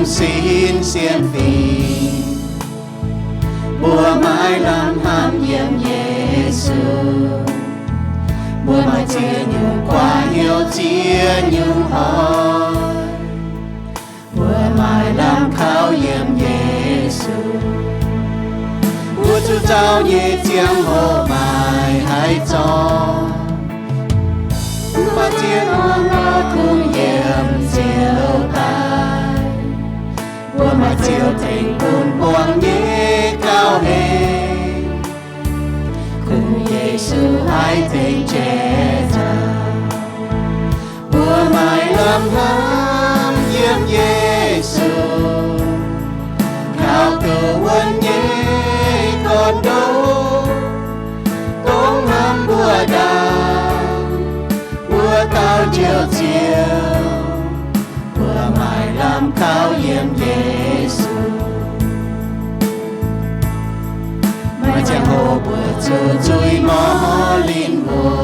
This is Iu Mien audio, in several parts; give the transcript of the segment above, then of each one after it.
sin sienx fim. Mbuo maiv lamh hnamv yiem Yesu. Mbuo maaih ziex nyungc kuaaiv hnyouv ziex nyungc hnoi. Mbuo maiv lamh kaux yiem Yesu. Mbuo zuqc nzauh nyei ziangh hoc maaih haaix zorng. Mbuo ziex nyungc kungx yiem ziouc daaih. Mbuo maaih ziouc tengx bun buangh nyei gauh heix. Kungx Yesu haih tengx jai nzauh. Mbuo maaih lamh hnamv yiem Yesu, kaux duqv wuonv nyei gorn-ndoqv, dongh hnamv mbuo ndaangc, mbuo dauh Njoux Ziouv. Mbuo maaih lamh kaux yiem Yesu. Maaih ziangh hoc mbuo zuqc nzuih mouz linh mbuo.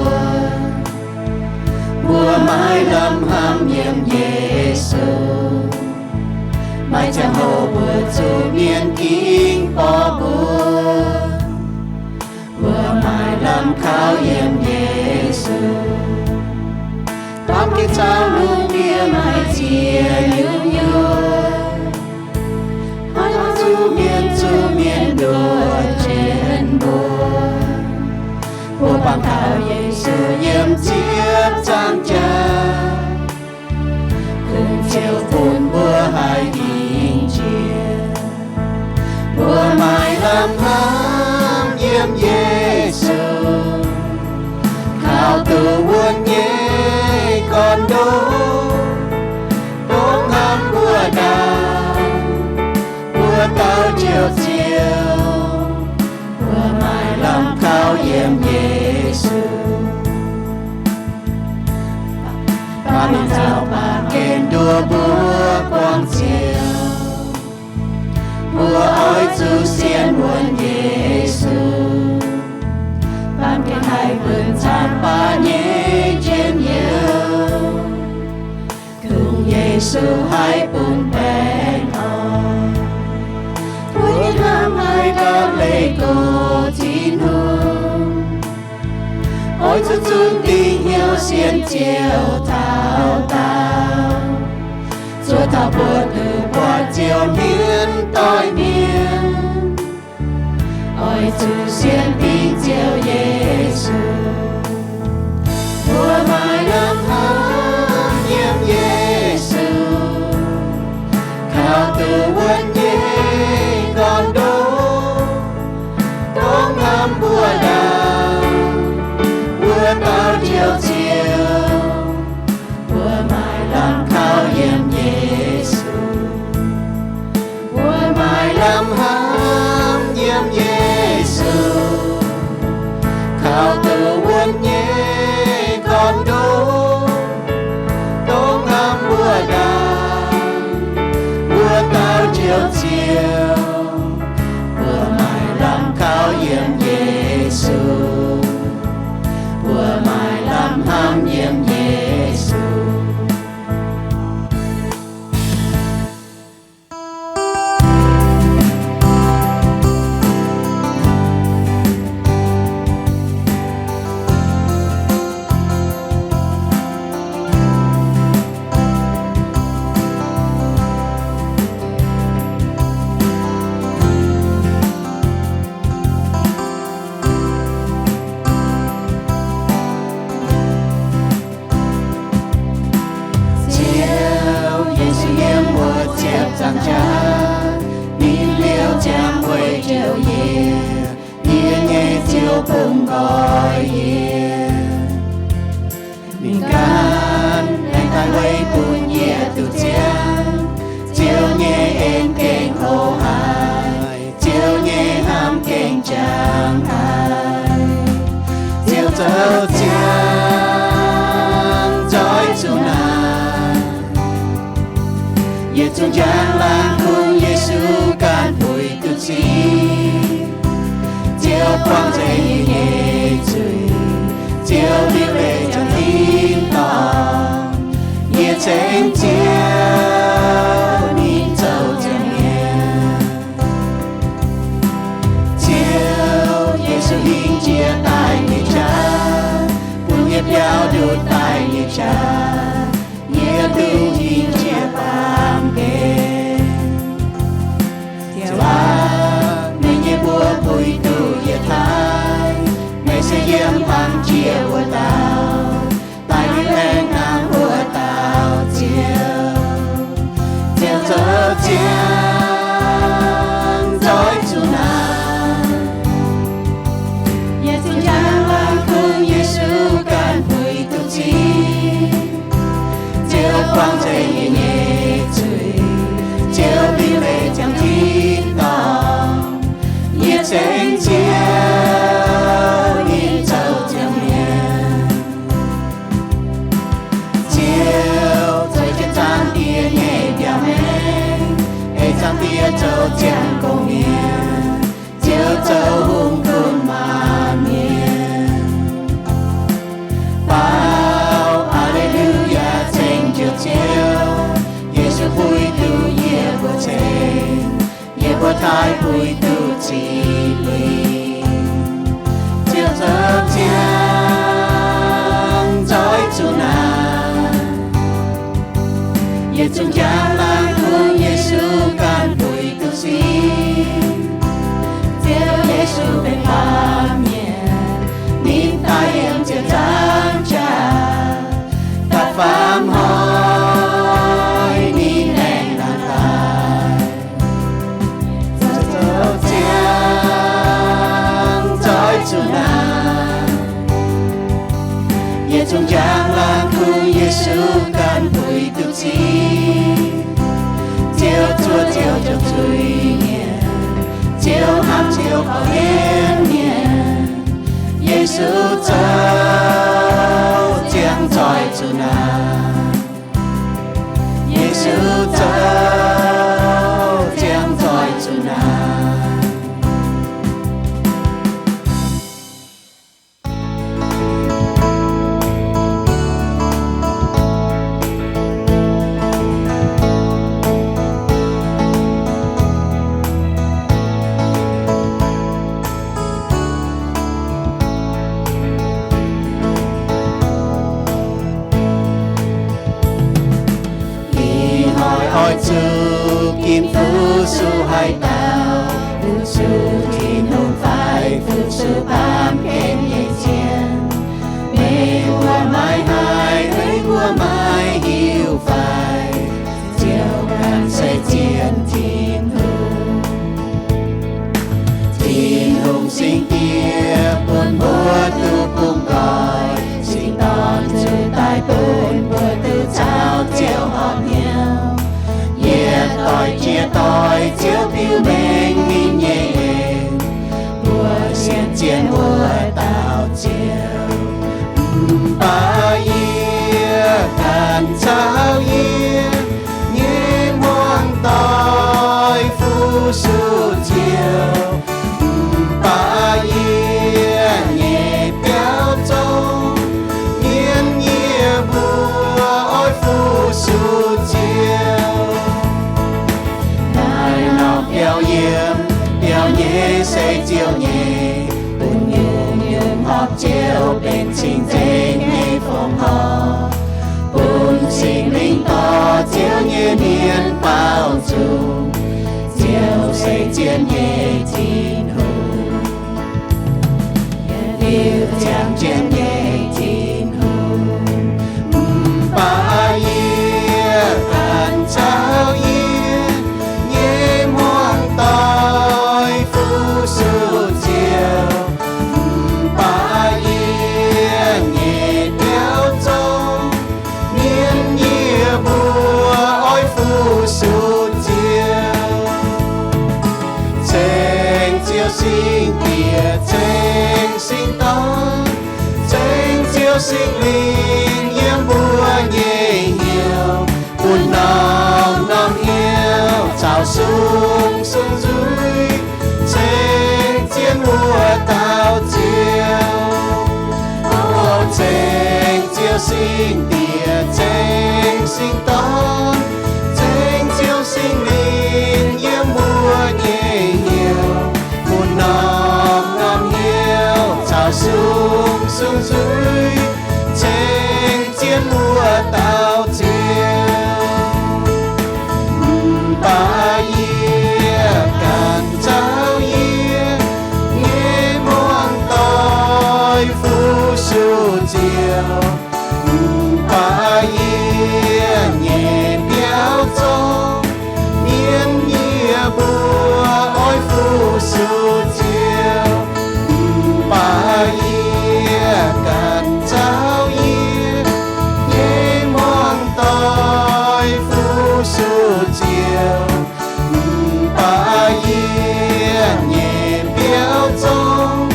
Mbuo maaih lamh hnamv yiem Yesu. Maaih ziangh hoc mbuo zuqc mienh gingx borqv mbuo. Mbuo maaih lamh kaux yiem Yesu. Baamh gen caux lungh ndiev maaih ziex nyungc nyuoqc. Hnoi zuqc mienh zuqc mienh nduov jienv mbuo. Mbuo buangh taux Yesu yiem ziepc zaangc jaax. Kungx Ziouv bun mbuo haih hingh jiex. Mbuo maaih lamh hnamv yiem Yesu, kaux duqv wuonv nyei gorn-ndoqv, dongh hnamv mbuo ndaangc, mbuo dauh Njoux Ziouv. Mbuo maaih lamh kaux yiem Yesu. Baamh mienh caux baamh gen nduov mbuo buangh Ziouv. Mbuo oix zuqc sienx wuonv Yesu. Baamh gen haih mbuonx zaangc baac nyei njien-youh. Kungx Yesu haih bun baengh orn. Mbuo nyei hnamv haih gapv leiz gox Tin-Hungh. Oix zuqc zunc dingc hnyouv sienx Ziouv taux daauh, zuov taux buo duqv buatc Ziouv hmien doic mienh. Oix zuqc sienx dingc Ziouv Yesu. Mbuo maaih lamh hnamv yiem Yesu, kaux duqv wuonv nyei gorn-ndoqv, dongh hnamv mbuo ndaangc, mbuo dauh Njoux Ziouv. Mbuo maaih lamh kaux yiem Yesu. Mbuo maaih lamh hnamv yiem Yesu, kaux duqv wuonv nyei gorn-ndoqv, dongh hnamv mbuo ndaangc, mbuo dauh Njoux Ziouv. Mbuo maaih lamh kaux yiem Yesu. Mbuo maaih lamh hnamv yiem Yesu. Ziouv Yesu yiem wuov ziepc nzaangc jaax, ninh liouh ziangx weic njoux yie, yie nyei Ziouv bungx nqoi yie. Ninh ganh aengx daaih weic bun yie duqv ziangh Ziouv nyei en gengh hoqc haic, Ziouv nyei hnamv gengh jangx haic. Ziouv zoux ziangh nzoih zuqc naaic, yietc zungv njang laangz kungx Yesu ganh puix duqv zingh. Ziouv buangh nzengc yie nyei zuiz, Ziouv liuc leiz ziangx tin-dorngh, yie ceng Ziouv ninh zoux hingh jiex daaih nyei jaax, bun yie biaux nduqc daaih nyei jaax, yie duqv hingh jiex baamh gen. Ziouv aac, meih nyei mbuox puix duqv yie taaih, meih se yiem hlang jiex wuov dauh, daaih liuz aengx hnangv wuov dauh Ziouv. Ziouv zoux ziangx nzoih zuqc naaic, yietc zungv njang laangz kungx Yesu ganh puix duqv cing. Ziouv buangh nzengc yie nyei zuiz, Ziouv liuc leiz ziangx tin-dorngh, yie ceng Ziouv ninh zoux ziangx mienh. Ziouv zoux jienv Zaangc Diex nyei mbiauz maengx, ei Zaangc Diex zoux ziangh gong mienh, Ziouv zoux hungh gunv maanc mienh. Baaux aa^le^lu^yaa, ceng Ziouv, Ziouv Yesu puix duqv yie mbuo ceng, yie mbuo taaih puix duqv zipv lingc. Ziouv zoux ziangx nzoih zuqc naaic, yietc zungv njang laangz kungx Yesu ganh puix duqv cing. Ziouv Yesu benx baamh mienh, ninh daaih yiem ziepc nzaangc jaax, da'faam hnoi ninh aengx nangh daaih. Zoux ziangx nzoih zuqc naaic, yietc zungv njang laangz kungx Yesu ganh puix duqv cing. Ziouv zuov Ziouv juangc zuiz-mienh, Ziouv hnamv Ziouv korv-lienh mienh. Yesu zoux ziangx nzoih zuqc naaic, Yesu zoux ziangx nzoih zuqc naaic. Ih hnoi oix zuqc ginv fu-sux haaix dauh? Fu-sux Tin-Hungh fai fu-sux baamh gen nyei zien? Meih mbuo maiv haih, meih mbuo maiv hiuv fai? Ziouv ganh se zien Tin-Hungh. Tin-Hungh Singx Diex bun mbuo duqv bungx nqoi, Singx Dorn zuqc daaih bun mbuo duqv caux Ziouv horpc hnyouv. Yietc doic jiex doic Ziouv biux mengh ninh nyei en, mbuo sienx zien wuov dauh Ziouv. Mv baac yie ganh caux yie nyei hmuangv doic fu-sux Ziouv. Mv baac yie nyei biauv zong mienv, yie mbuo oix fu-sux Ziouv. Naaiv norm biauv yiem, biauv nyei se Ziouv nyei, bun nyungc-nyungc horpc Ziouv benx cing-nzengc nyei fongc horc, bun Singx Lingh dorh Ziouv nyei mienh baaux nzung. Ziouv se zien nyei Tin-Hungh, yaac diuc ziangx zien nyei Tin-Hungh. Mv baac yie ganh caux yie nyei hmuangv doic fu-sux Ziouv. Mv baac yie nyei biauv zong mienv, yie mbuo oix fu-sux Ziouv. Ceng Ziouv Singx Diex, ceng Singx Dorn, ceng Ziouv Singx Lingh yiem mbuo nyei hnyouv, bun norm-norm hnyouv caux sung-sung nzuih, ceng zien wuov dauh Ziouv. O ceng Ziouv Singx Diex, ceng Singx Dorn, ceng Ziouv Singx Lingh yiem mbuo nyei hnyouv, bun norm-norm hnyouv nzuih, ceng zien wuov dauh Ziouv. Mv baac yie ganh zaux yie nyei muangx doic fu-sux Ziouv. Mv baac yie nyei biauv zorngv, mienh yie mbuo oix fu-sux Ziouv. Mv baac yie ganh zaux yie nyei muangx doic fu-sux Ziouv. Mv baac yie nyei biauv zorngv,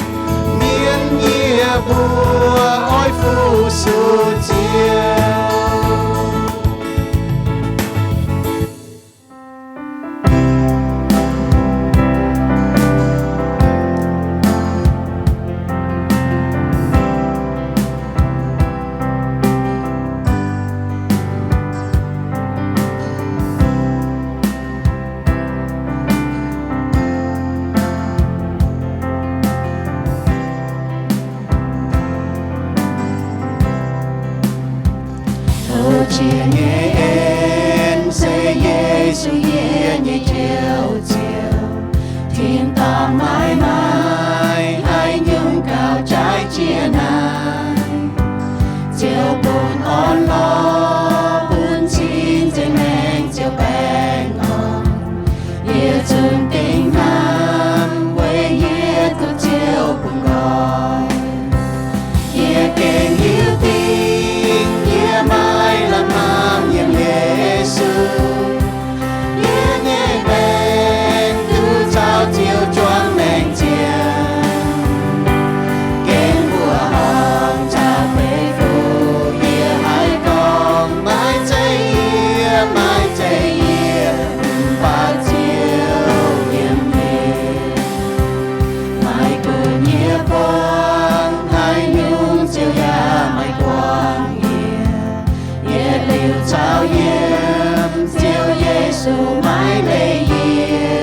mienh yie mbuo oix fu-sux Ziouv. Tov Ziouv nyei en se Yesu yie nyei Njoux Ziouv, tin-dorngh maiv maaih haaix nyungc gauh jaaix jienv naaiv. Ziouv bun orn-lorqc, bun cing-nzengc maengc ziouc baengh orn. Yietc zungv dingc hnamv weic yie duqv Ziouv bun nqoi. Yie gengh hiuv duqv yie maiv lamh hnamv yiem Yesu. Yie nyei baengc duqv caux Ziouv juangc maengc ziangh. Gengh mbuoqc horngh caux beiv fuqv yie haih gorngv, maiv zeiz yie, maiv zeiz yie, mv baac Ziouv yiem yie. Maiv gunv yie buangh haaix nyungc, Ziouv yaac maiv buangh yie. Yietc liuz caux yiem Ziouv Yesu maiv leih yie.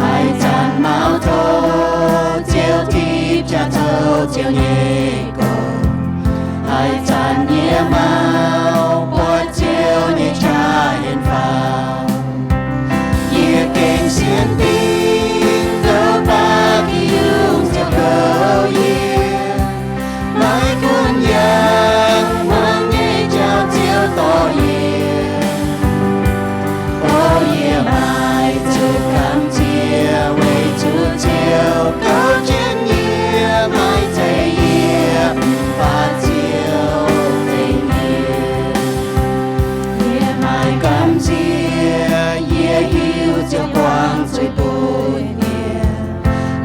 Haaix zanc mauv tov Ziouv tipv jaax zoux Ziouv nyei gong. Haaix zanc yie mauv buatc Ziouv nyei qaqv yienx faaux, yie gengh sienx dingc douc baac Tin-Hungh Ziouv kouv yie. Maiv gunv yangh muangx nyei jauv Ziouv dorh yie. O yie maiv zuqc gamh nziex weic zuqc Ziouv kouv jienv yie, maiv zeiz yie, mv baac Ziouv fingx yie. Yie maiv gamh nziex, yie hiuv Ziouv guangc zuiz bun yie.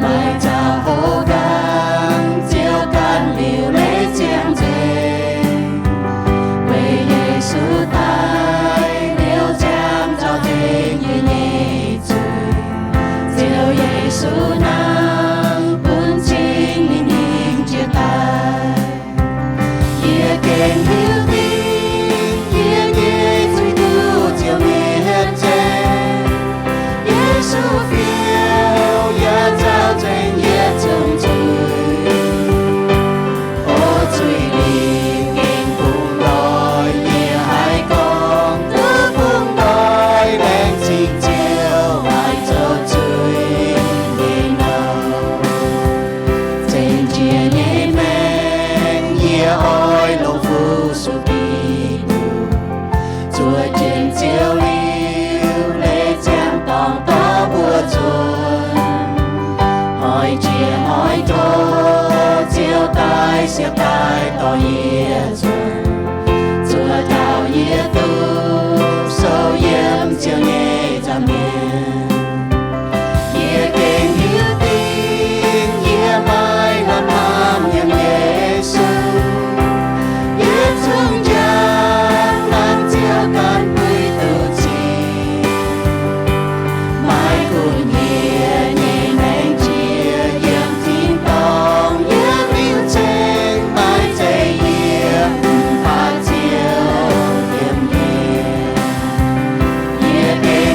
Maaih zaux houv nqaang Ziouv ganh liuc leiz ziangh nzengc. Weic Yesu daaih liouc ziangh zaux nzengc yie nyei zuiz. Ziouv Yesu nangh bun cing ninh hingh jiex daaih. Yie gengh hiuv duqv yie nyei zuiz duqv Ziouv mietc nzengc. Yesu fiou yaac zaux nzengc yietc zungv zuiz. O zuiz lingh gengh bungx nqoi, yie haih gorngv duqv bungx nqoi, laengz zingh Ziouv haih zoux zuiz nyei nouh. Zengc jiex nyei maengc yie oix longc fu-sux Giduc. Zuov jienv Ziouv liuz, leiz ziangx dorngx dorh mbuo nzuonx. Hnoi jiex hnoi ndoh Ziouv daaih siepv daaih dorh yie nzuonx. Zuov taux yie duqv sou yiem Ziouv nyei nza'hmien. Yie gengh hiuv duqv yie maiv lamh hnamv yiem Yesu. Yietc zungv njang laangz Ziouv ganh puix duqv zingh. Maiv gunv yie nyei maengc jiex yiem tin-dorngh, yiem liuz ceng maiv zeiz yie, mv baac Ziouv yiem yie. Yie gengh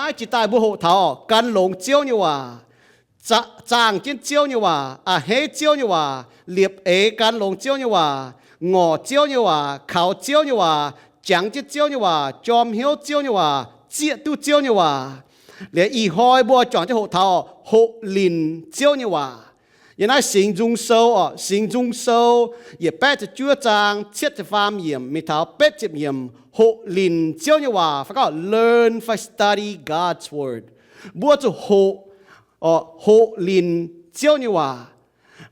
Naaiv jiex daaih mbuo hoqc taux gan longx Ziouv nyei waac, zaangh jienv Ziouv nyei waac, a'hneiv Ziouv nyei waac, liepc eix gan longx Ziouv nyei waac, ngorc Ziouv nyei waac, kaux Ziouv nyei waac, jangx jienv Ziouv nyei waac, jorm hnyouv Ziouv nyei waac, zieqv duqv Ziouv nyei waac. Liuz ih hnoi mbuo juangc jienv hoqc taux hoqc linc Ziouv nyei waac. Yiem naaiv Singx Nzung Sou oc, Singx Nzung Sou yietc baeqv ziepc juov zaang cietv ziepc faam yiemc mingh taux betv ziepc yiemc, hoqc linc Ziouv nyei waac fai gorngv learn fai study God's word. Mbuo zuqc hoqc, hoqc linc Ziouv nyei waac.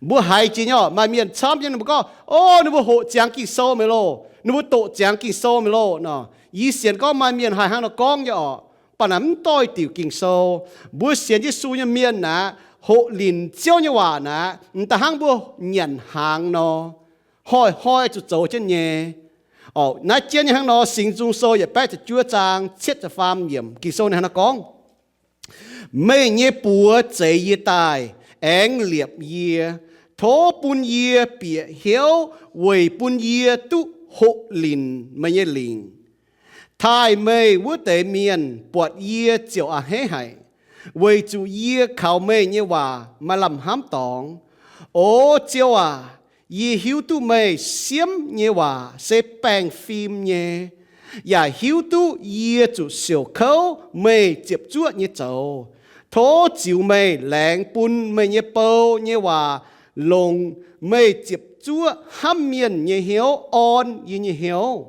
Mbuo haiz jiex nyei oc, maaih mienh camv nyei ninh mbuo gorngv, o, ninh mbuo hoqc ziangx Ging-Sou mi'aqv loh, ninh mbuo doqc ziangx Ging-Sou mi'aqv loh nor. Yie sienx gorngv maaih mienh haih hnangv nor gorngv nyei oc, baac naaic mv doix-diuc Ging-Sou. Mbuo sienx Yesu nyei mienh naaic, hoqc linc Ziouv nyei waac naaic, m'daaih hnangv mbuo nyanc hnaangx nor, hnoi-hnoi zuqc zoux jienv nyei. Naaiv jienv nyei hnangv nor, Singx Nzung Sou yietc baeqv ziepc juov zaang cietv ziepc faam yiemc Ging-Sou ninh hnangv nor gorngv, meih nyei buoz zeix yie daaih, aengx liepc yie. Tov bun yie bieqc hnyouv weic bun yie duqv hoqc linc meih nyei lingc. Taaih meih wuov deix mienh buatc yie ziouc a'hneiv haic, weic zuqc yie kaux meih nyei waac maaih lamh hnamv dorngx. O Ziouv aac, yie hiuv duqv meih siemv nyei waac se baengh fim nyei, yaac hiuv duqv yie zuqc siouc kouv meih ziepc zuoqv nyei zoux. Tov ziux meih laengz bun meih nyei bou nyei waac longc meih ziepc zuoqv hnamv mienh nyei hnyouv orn yie nyei hnyouv.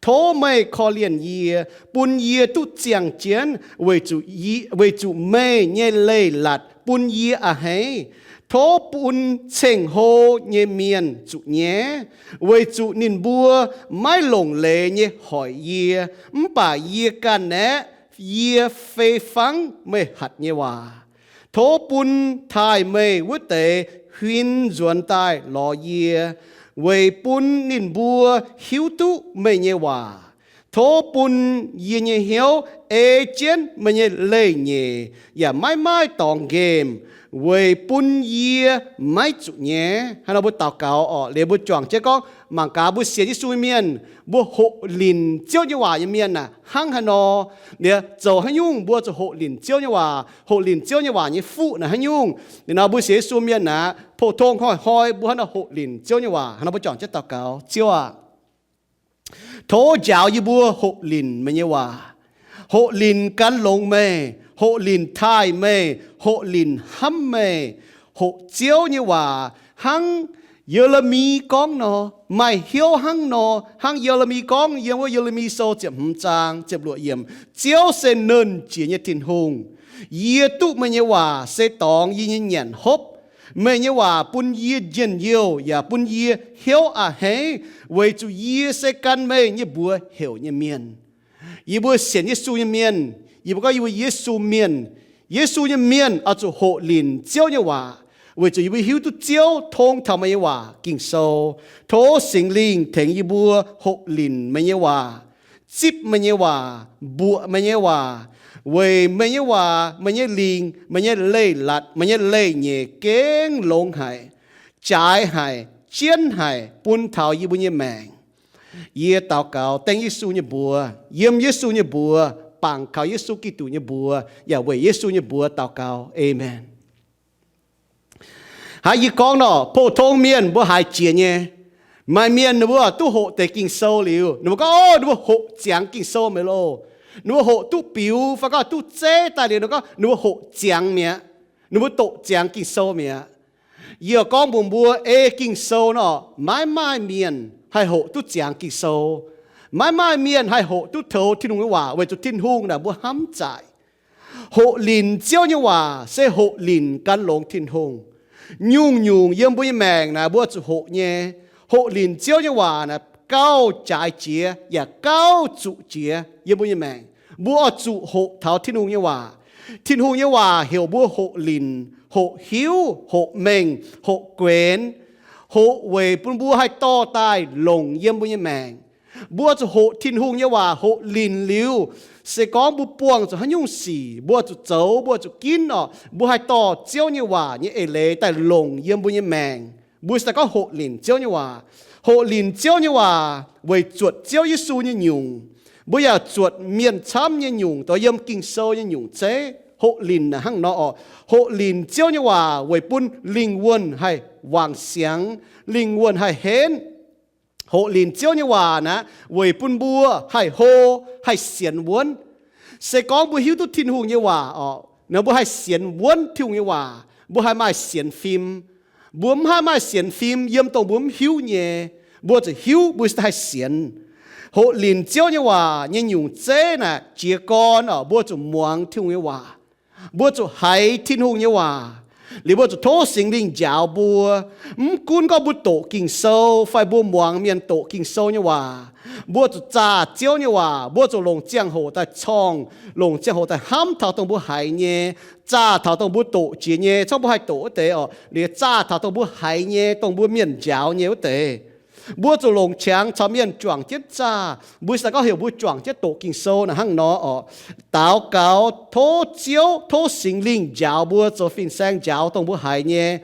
Tov meih korv-lienh yie, bun yie duqv ziangh jienv, weic zuqc meih nyei leiz-latc bun yie a'hneiv. Tov bun ceng-hlo nyei mienh zuqc nyaiv, weic zuqc ninh mbuo maiv longc leiz nyei hoic yie, mv baac yie ganh aeqv, yie fei fangv meih hatc nyei waac. Tov bun taaih meih wuov deix huin nzuonx daaih lorz yie, weic bun ninh mbuo hiuv duqv meih nyei waac. Tov bun yie nyei hnyouv ei jienv meih nyei leiz-nyeic yaac maiv maaih dorngx nqemh, weic bun yie maiv zuqc nyaiv. Hnangv nor mbuo daux gaux oc, liuz mbuo juangc jienv gorngv, mangc gaax mbuo sienx Yesu nyei mienh, mbuo hoqc linc Ziouv nyei waac nyei mienh aah, hnangv haaix nor, liuz zoux haaix nyungc mbuo zuqc hoqc linc Ziouv nyei waac, hoqc linc Ziouv nyei waac nyei fuqv naaic haaix nyungc. Liuz nor mbuo sienx Yesu mienh aah, pou-tong hnoi-hnoi mbuo hnangv nor hoqc linc Ziouv nyei waac. Hnangv nor mbuo juangc jienv daux gaux. Ziouv aac, tov njaaux yie mbuo hoqc linc meih nyei waac, hoqc linc gan longx meih, hoqc linc taaih meih, hoqc linc hnamv meih, hoqc Ziouv nyei waac hnangv Ye^le^mi gorngv nor, maaih hnyouv hnangv nor, hnangv Ye^le^mi gorngv yiem wuov Ye^le^mi Sou ziepc hmz zaang ziepc luoqc yiemc, Ziouv se nernh jiex nyei Tin-Hungh. Yie duqv meih nyei waac se dorngx yie nyei nyanc hopv. Meih nyei waac bun yie njien-youh yaac bun yie hnyouv a'hneiv, weic zuqc yie se gan meih nyei mbuox heuc nyei mienh. Yie mbuo sienx Yesu nyei mienh, yie mbuo gorngv yie mbuo Yesu mienh. Yesu nyei mienh oix zuqc hoqc linc Ziouv nyei waac, weic zuqc yie mbuo hiuv duqv Ziouv tong taux meih nyei waac Ging-Sou. Tov Singx Lingh tengx yie mbuo hoqc linc meih nyei waac, zipv meih nyei waac, mbuoqc meih nyei waac, weic meih nyei waac, meih nyei lingc, meih nyei leiz-latc, meih nyei leiz-nyeic gengh longx haic, jaaix haic, jienv haic bun taux yie mbuo nyei maengc. Yie daux gaux dengv Yesu nyei mbuox, yiem Yesu nyei mbuox, bangc kaux Yesu Giduc nyei mbuox, yaac weic Yesu nyei mbuox daux gaux. Aamen. Hnangv yie gorngv nor, pou-tong mienh mbuo haiz jiex nyei. Maaih mienh ninh mbuo duqv hoqc deix Ging-Sou liuz, ninh mbuo gorngv, o, ninh mbuo hoqc ziangx Ging-Sou mi'aqv loh. Ninh mbuo hoqc duqv biux fai gorngv duqv zeiv daaih liuz, ninh mbuo gorngv ninh mbuo hoqc ziangx mi'aqv. Ninh mbuo doqc ziangx Ging-Sou mi'aqv. Yie gorngv mbuox mbuo, ei Ging-Sou nor, maiv maaih mienh haih hoqc duqv ziangx Ging-Sou. Maiv maaih mienh haih hoqc duqv toux Tin-Hungh nyei waac, weic zuqc Tin-Hungh naaic mbuo hnamv zaaic. Hoqc linc Ziouv nyei waac se hoqc linc gan longx Tin-Hungh. Nyungc-nyungc yiem mbuo nyei maengc naaic mbuo zuqc hoqc nyei. Hoqc linc Ziouv nyei waac naaic gauh jaaix jiex yaac gauh zuqc jiex yiem mbuo nyei maengc. Mbuo oix zuqc hoqc taux Tin-Hungh nyei waac. Tin-Hungh nyei waac heuc mbuo hoqc linc, hoqc hiuv, hoqc mengh, hoqc guenx, hoqc weic bun mbuo haih dorh daaih longc yiem mbuo nyei maengc. Mbuo zuqc hoqc Tin-Hungh nyei waac hoqc linc liuz, se gorngv mbuo buangh zuqc haaix nyungc sic, mbuo zuqc zoux, mbuo zuqc ginv orqc, mbuo haih dorh Ziouv nyei waac nyei eix leiz daaih longc yiem mbuo nyei maengc. Mbuo se daaih gorngv hoqc linc Ziouv nyei waac. Hoqc linc Ziouv nyei waac weic zuotc Ziouv Yesu nyei nyungc. Mbuo yaac zuotc mienh camv nyei nyungc, dongh yiem Ging-Sou nyei nyungc zeiv. Hoqc linc naaic hnangv nor oc. Hoqc linc Ziouv nyei waac weic bun lingh wuonh haih wangc siangx, lingh wuonh haih henv. Hoqc linc Ziouv nyei waac naaic weic bun mbuo haih hlo, haih sienx wuonv. Se gorngv mbuo hiuv duqv Tin-Hungh nyei waac oc, naaic mbuo haih sienx wuonv Tin-Hungh nyei waac. Mbuo haih maaih sienx fim. Mbuo mv haih maaih sienx fim yiem dongh mbuo mv hiuv nyei. Mbuo zuqc hiuv, mbuo haih sienx. Hoqc linc Ziouv nyei waac nyei nyungc zeiv naaic jiez gorn oc, mbuo zuqc muangx Tin-Hungh nyei waac. Mbuo zuqc haiz Tin-Hungh nyei waac. Liuz mbuo zuqc tov Singx Lingh njaaux mbuo. Mv gunv gorngv mbuo doqc Ging-Sou fai mbuo muangx mienh doqc Ging-Sou nyei waac, mbuo zuqc zaah Ziouv nyei waac. Mbuo zuqc longc ziangh hoc daaih corngh, longc ziangh hoc daaih hnamv taux dongh mbuo haiz nyei, zaah taux dongh mbuo doqc jiex nyei, corngv mbuo haih doqc wuov deix oc, liuz zaah taux dongh mbuo haiz nyei, dongh mbuo mienh njaaux nyei wuov deix. Mbuo zuqc longc qangx caux mienh juangc jienv zaah. Mbuo se gorngv heuc mbuo juangc jienv doqc Ging-Sou naaic hnangv nor oc. Daux gaux tov Ziouv, tov Singx Lingh njaaux mbuo, zoux fin-saeng njaaux dongh mbuo haiz nyei.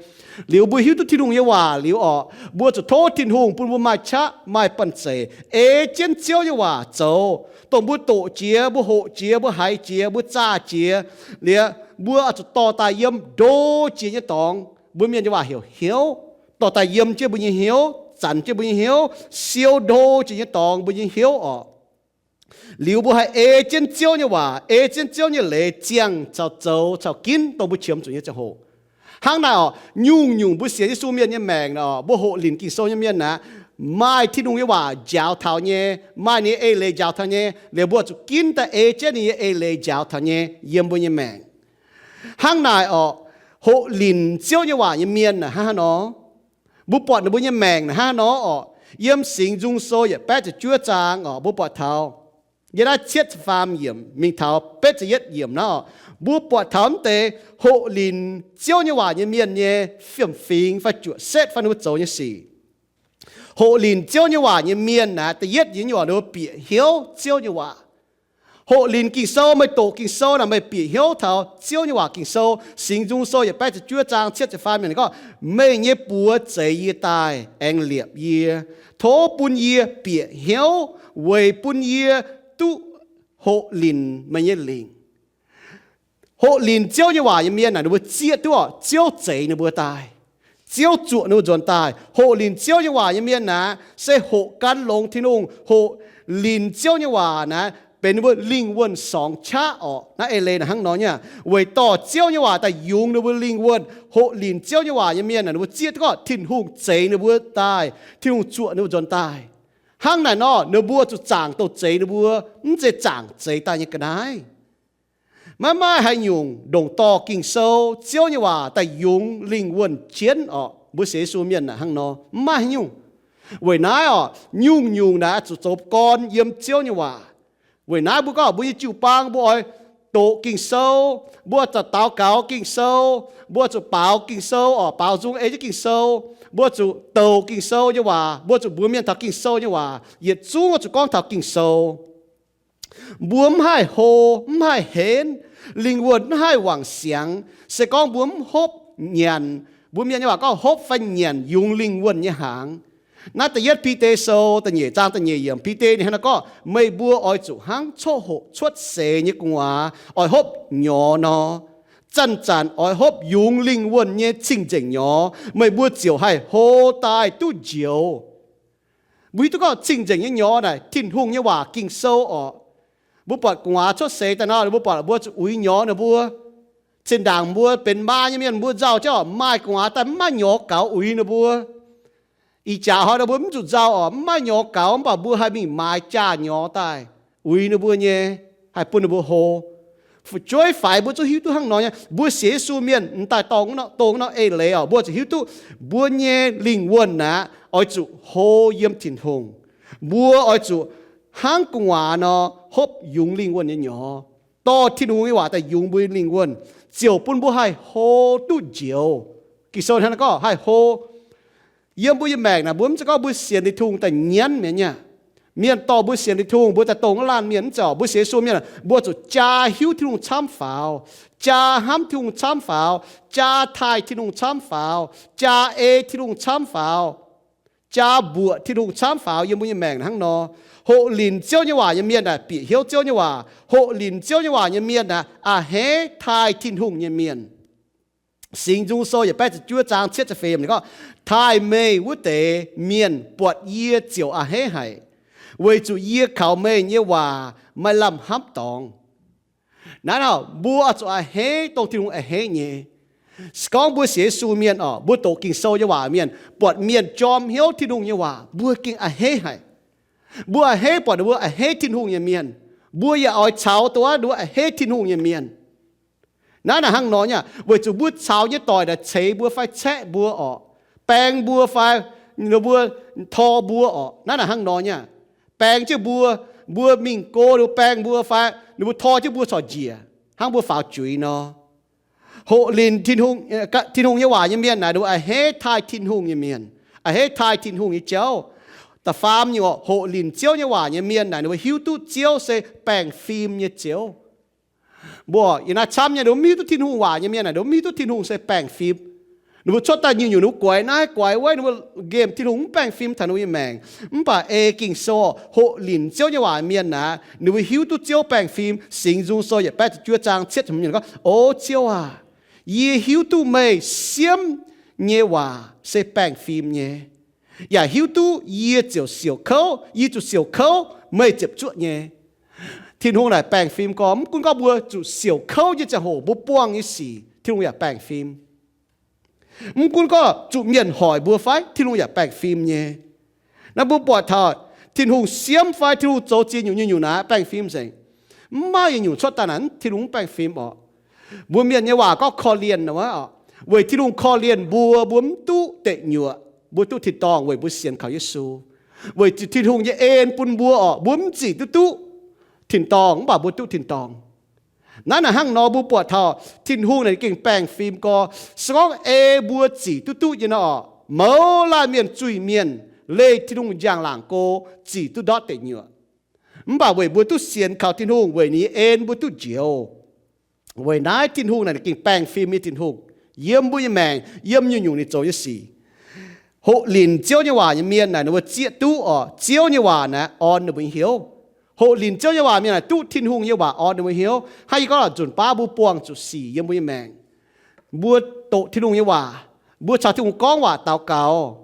Liuz mbuo hiuv duqv Tin-Hungh nyei waac liuz oc, mbuo zuqc tov Tin-Hungh bun mbuo maaih qaqv maaih banh zeic ei jienv Ziouv nyei waac zoux. Dongh mbuo doqc jiex, mbuo hoqc jiex, mbuo haiz jiex, mbuo zaah jiex, liuz mbuo oix zuqc dorh daaih yiem ndo jiex nyei dorngx. Mbuo mienh nyei waac heuc hnyouv. Dorh daaih yiem jienv mbuo nyei hnyouv, zanc jienv mbuo nyei hnyouv, siou ndo jiex nyei dorngx mbuo nyei hnyouv oc. Liuz mbuo haih ei jienv Ziouv nyei waac, ei jienv Ziouv nyei leiz ziangh caux zoux caux ginv dongh mbuo qiemx zuqc nyei ziangh hoc. Hnangv naaic oc, nyungc-nyungc mbuo sienx Yesu mienh nyei maengc oc, mbuo hoqc linc Ging-Sou nyei mienh aqv, maaih Tin-Hungh nyei waac njaaux taux nyei, maaih ninh nyei eix leiz njaaux taux nyei, liuz mbuo zuqc ginv daaih ei jienv ninh nyei eix leiz njaaux taux nyei yiem mbuo nyei maengc. Hnangv naaic oc, hoqc linc Ziouv nyei waac nyei mienh naaic hnangv haaix nor? Mbuo buatc ninh mbuo nyei maengc naaic hnangv haaix nor oc? Yiem Singx Nzung Sou yietc baeqv ziepc juov zaang oc, mbuo buatc taux yiem naaiv cietv ziepc faam yiemc mingh taux betv ziepc yietv yiemc naaiv oc, mbuo buatc taux mv deix hoqc linc Ziouv nyei waac nyei mienh nyei fiem-fingx fai juoqc setv fai ninh mbuo zoux nyei sic. Hoqc linc Ziouv nyei waac nyei mienh naaic, da'yietv nyungc ninh mbuo bieqc hnyouv Ziouv nyei waac. Hoqc linc Ging-Sou, meih doqc Ging-Sou naaic meih bieqc hnyouv taux Ziouv nyei waac Ging-Sou. Singx Nzung Sou yietc baeqv ziepc juov zaang cietv ziepc faam yiemc ninh gorngv, meih nyei buoz zeix yie daaih, aengx liepc yie. Tov bun yie bieqc hnyouv weic bun yie duqv hoqc linc meih nyei lingc. Hoqc linc Ziouv nyei waac nyei mienh naaic ninh mbuo zieqv duqv oc, Ziouv zeix ninh mbuo daaih. Ziouv zuoqc ninh mbuo nzuonx daaih. Hoqc linc Ziouv nyei waac nyei mienh naaic se hoqc gan longx Tin-Hungh. Hoqc linc Ziouv nyei waac naaic benx ninh mbuo lingh wuonh sorngx qaqv oc. Naaiv eix leiz naaic hnangv nor nyei aqv. Weic dorh Ziouv nyei waac daaih yungz ninh mbuo lingh wuonh. Hoqc linc Ziouv nyei waac nyei mienh naaic ninh mbuo zieqv duqv gorngv Tin-Hungh zeix ninh mbuo daaih, Tin-Hungh zuoqc ninh mbuo nzuonx daaih. Hnangv naaic nor ninh mbuo zuqc zaangc dongh zeix ninh mbuo, mv zeiz zaangc zeix daaih nyei ga'naaiv. Maiv maaih haaix nyungc ndongc dorh Ging-Sou, Ziouv nyei waac daaih yungz lingh wuonh jienv oc. Mbuo sienx Yesu mienh naaic hnangv nor, mv maaih haaix nyungc. Weic naaiv oc, nyungc-nyungc naaic zuqc zoux gorn yiem Ziouv nyei waac. Weic naaiv mbuo gorngv mbuo nyei jiu-baang mbuo oix doqc Ging-Sou, mbuo zuqc daux gaux Ging-Sou, mbuo zuqc baaux Ging-Sou oc, baaux nzung ei jienv Ging-Sou, mbuo zuqc douc Ging-Sou nyei waac, mbuo zuqc mbuox mienh taux Ging-Sou nyei waac, yietc zungv zuqc gorngv taux Ging-Sou. Mbuo mv haih hlo, mv haih henv, lingh wuonh mv haih wangc siangx, se gorngv mbuo mv hopv nyanc, mbuo mienh nyei waac gorngv hopv fai nyanc yungz lingh wuonh nyei hnaangx. Naaiv da'yietv Bide Sou da'nyeic zaang da'nyeic yiemc, Bide ninh hnangv naaiv gorngv, meih mbuo oix zuqc hnangv coqv hoqc cuotv seix nyei gu'nguaaz oix hopv nyorx nor. Zanc-zanc oix hopv yungz lingh wuonh nyei cing-nzengc nyorx, meih mbuo ziouc haih hlo daaih duqv njoux. Mbuo hiuv duqv gorngv cing-nzengc nyei nyorx naaic Tin-Hungh nyei waac Ging-Sou oc. Mbuo buatc gu'nguaaz cuotv seix daaih nor, mbuo buatc mbuo zuqc uix nyorx ninh mbuo. Zinh ndaangc mbuo benx maa nyei mienh mbuo nzauh jienv oc, maaih gu'nguaaz daaih mv maaih nyorx gaux uix ninh mbuo. Ih jaax hnoi nor mbuo mv zuqc nzauh oc, mv maaih nyorx gaux, mv baac mbuo haih mingh maaiz jaa nyorx daaih uix ninh mbuo nyei, haih bun ninh mbuo hlo. Fu'jueiv faix mbuo zungv hiuv duqv hnangv nor nyei. Mbuo sienx Yesu mienh m'daaih dorh dongh norm eix leiz oc, mbuo zuqc hiuv duqv mbuo nyei lingh wuonh aqv oix zuqc hlo yiem Tin-Hungh. Mbuo oix zuqc hnangv gu'nguaaz nor hopv yungz lingh wuonh nyei nyorx, dorh Tin-Hungh nyei waac daaih yungz mbuo nyei lingh wuonh, ziouc bun mbuo haih hlo duqv njoux. Ging-Sou hnangv naaiv gorngv haih hlo. Yiem mbuo nyei maengc naaic, mbuo mv zeiz gorngv mbuo sienx Tin-Hungh daaih nyienv mienh nyei. Mienh dorh mbuo sienx Tin-Hungh, mbuo daaih dongh wuov laanh mienh mv zeiz oc. Mbuo sienx Yesu mienh, mbuo zuqc jaa hiuv Tin-Hungh camv faaux, jaa hnamv Tin-Hungh camv faaux, jaa taaih Tin-Hungh camv faaux, jaa ei Tin-Hungh camv faaux. jaa mbuoqc Tin-Hungh camv faaux yiem mbuo nyei maengc hnangv nor. Hoqc linc Ziouv nyei waac nyei mienh naaic bieqc hnyouv Ziouv nyei waac. Hoqc linc Ziouv nyei waac nyei mienh naaic a'hneiv taaih Tin-Hungh nyei mienh. Singx Nzung Sou yietc baeqv ziepc juov zaang cietv ziepc feix gorngv, taaih meih wuov deix mienh buatc yie ziouc a'hneiv haic, weic zuqc yie kaux meih nyei waac maiv lamh hnamv dorngx. Naaiv nor mbuo oix zuqc a'hneiv dongh Tin-Hungh a'hneiv nyei. Se gorngv mbuo sienx Yesu mienh oc, mbuo doqc Ging-Sou nyei waac mienh, buatc mienh jorm hnyouv Tin-Hungh nyei waac, mbuo gengh a'hneiv haic. Mbuo a'hneiv buatc ninh mbuo a'hneiv Tin-Hungh nyei mienh. Mbuo yaac oix caux dongh wuov ninh mbuo a'hneiv Tin-Hungh nyei mienh. Naaiv naaic hnangv nor nyei, weic zuqc mbuo caux nyei doic naaic ceix mbuo fai caeqv mbuo orqc, baeng mbuo fai ninh mbuo tor mbuo orqc. Naaiv naaic hnangv nor nyei, baeng jienv mbuo, mbuo mingh go ninh mbuo baeng mbuo fai ninh mbuo tor jienv mbuo corc njiec hnangv mbuo faaux juiz nor. Hoqc linc Tin-Hungh nyei waac nyei mienh naaic ninh mbuo a'hneiv taaih Tin-Hungh nyei mienh, a'hneiv taaih Tin-Hungh nyei jauv. Da'faam nyungc, hoqc linc Ziouv nyei waac nyei mienh naaic ninh mbuo hiuv duqv Ziouv se baengh fim nyei Ziouv. Mbuo yiem naaiv camv nyei, ninh mbuo mv hiuv duqv Tin-Hungh waac nyei mienh naaic ninh mbuo mv hiuv duqv Tin-Hungh se baengh fim. Ninh mbuo cuotv daaih nyungc-nyungc ninh mbuo guaix naaiv guaix wuov, ninh mbuo nqemh Tin-Hungh mv baengh fim taux ninh mbuo nyei maengc. Mv baac ei Ging-Sou hoqc linc Ziouv nyei waac mienh naaic ninh mbuo hiuv duqv Ziouv baengh fim. Singx Nzung Sou yietc baeqv ziepc juov zaang cietv ziepc hmz gorngv, O Ziouv aac, yie hiuv duqv meih siemv nyei waac se baengh fim nyei, yaac hiuv duqv yie ziouc siouc kouv, yie zuqc siouc kouv meih ziepc zuoqv nyei. Tin-Hungh naaic baengh fim gorx, mv gunv gorngv mbuo zuqc siouc kouv nyei ziangh hoc mbuo buangh nyei sic Tin-Hungh yaac baengh fim. Mv gunv gorngv zuqc mienh hoic mbuo fai Tin-Hungh yaac baengh fim nyei. Naaiv mbuo buatc taux Tin-Hungh siemv fai Tin-Hungh zoux ziex nyungc nyei nyungc naaic baengh fim nzengc. Mv maaih yietc nyungc cuotv daaih naaic Tin-Hungh mv baengh fim orqc. Mbuo mienh nyei waac gorngv korv-lienh nor, weic Tin-Hungh korv-lienh mbuo, mbuo mv duqv deic nyuoqc, mbuo duqv tin-dorngh weic mbuo sienx kaux Yesu. Weic zuqc Tin-Hungh nyei en bun mbuo orqc, mbuo mv zic duqv duqv tin-dorngh mv baac mbuo duqv tin-dorngh. Naaiv naaic hnangv nor mbuo buatc taux Tin-Hungh naaic gengh baengh fim gorx. Se gorngv ei mbuo zic duqv duqv nyei nor orqc, mouz laanh mienh zuiz-mienh leih Tin-Hungh njang-laangc go, zic duqv ndortv deic nyuoqc. Mv baac weic mbuo duqv sienx kaux Tin-Hungh, weic ninh nyei en mbuo duqv njoux. Weic naaiv Tin-Hungh naaic gengh baengh fim nyei Tin-Hungh yiem mbuo nyei maengc, yiem nyungc-nyungc ninh zoux nyei sic. Hoqc linc Ziouv nyei waac nyei mienh naaic ninh mbuo zieqv duqv orqc, Ziouv nyei waac naaic orn ninh mbuo nyei hnyouv. Hoqc linc Ziouv nyei waac mienh naaic duqv Tin-Hungh nyei waac orn ninh mbuo hnyouv. Hnangv yie gorngv nzunc baav mbuo buangh zuqc sic yiem mbuo nyei maengc, mbuo doqc Tin-Hungh nyei waac, mbuo caux Tin-Hungh gorngv waac daux gaux.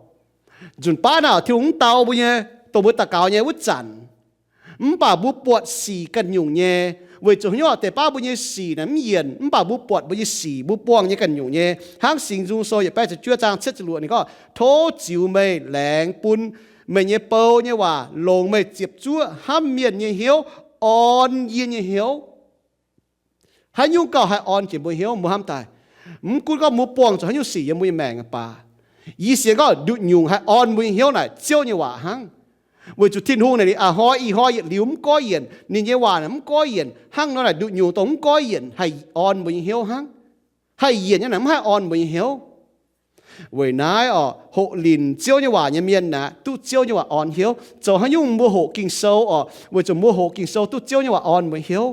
Nzunc baav naaic Tin-Hungh mv dau mbuo nyei, dongh mbuo daux gaux nyei wuov zanc. Mv baac mbuo buatc sic ganh nyungc nyei, weic zuqc haaix nyungc deix baav mbuo nyei sic naaic mv yienc, mv baac mbuo buatc mbuo nyei sic, mbuo buangh nyei ganh nyungc nyei. Hnangv Singx Nzung Sou yietc baeqv ziepc juov zaang cietv ziepc luoqc ninh gorngv, Tov ziux meih laengz bun meih nyei bou nyei waac longc meih ziepc zuoqv hnamv mienh nyei hnyouv orn yie nyei hnyouv. Haaix nyungc gauh haih orn jiex mbuo hnyouv? Mbuo hnamv daaih, mv gunv gorngv mbuo buangh zuqc haaix nyungc sic yiem mbuo nyei maengc baac, yie sienx gorngv nduqc nyungc haih orn mbuo nyei hnyouv naaic Ziouv nyei waac hnangv. Weic zuqc Tin-Hungh naaic ninh a'hnoi ih hnoi yietc liuz mv goiv yienc, ninh nyei waac naaic mv goiv yienc. Hnangv nor naaic nduqc nyungc dongh mv goiv yienc haih orn mbuo nyei hnyouv hnangv. Haih yienc nyei naaic mv haih orn mbuo nyei hnyouv. Weic naaiv orqc, hoqc linc Ziouv nyei waac nyei mienh naaic duqv Ziouv nyei waac orn hnyouv. Zoux haaix nyungc mbuo hoqc Ging-Sou orqc, weic zuqc mbuo hoqc Ging-Sou duqv Ziouv nyei waac orn mbuo hnyouv.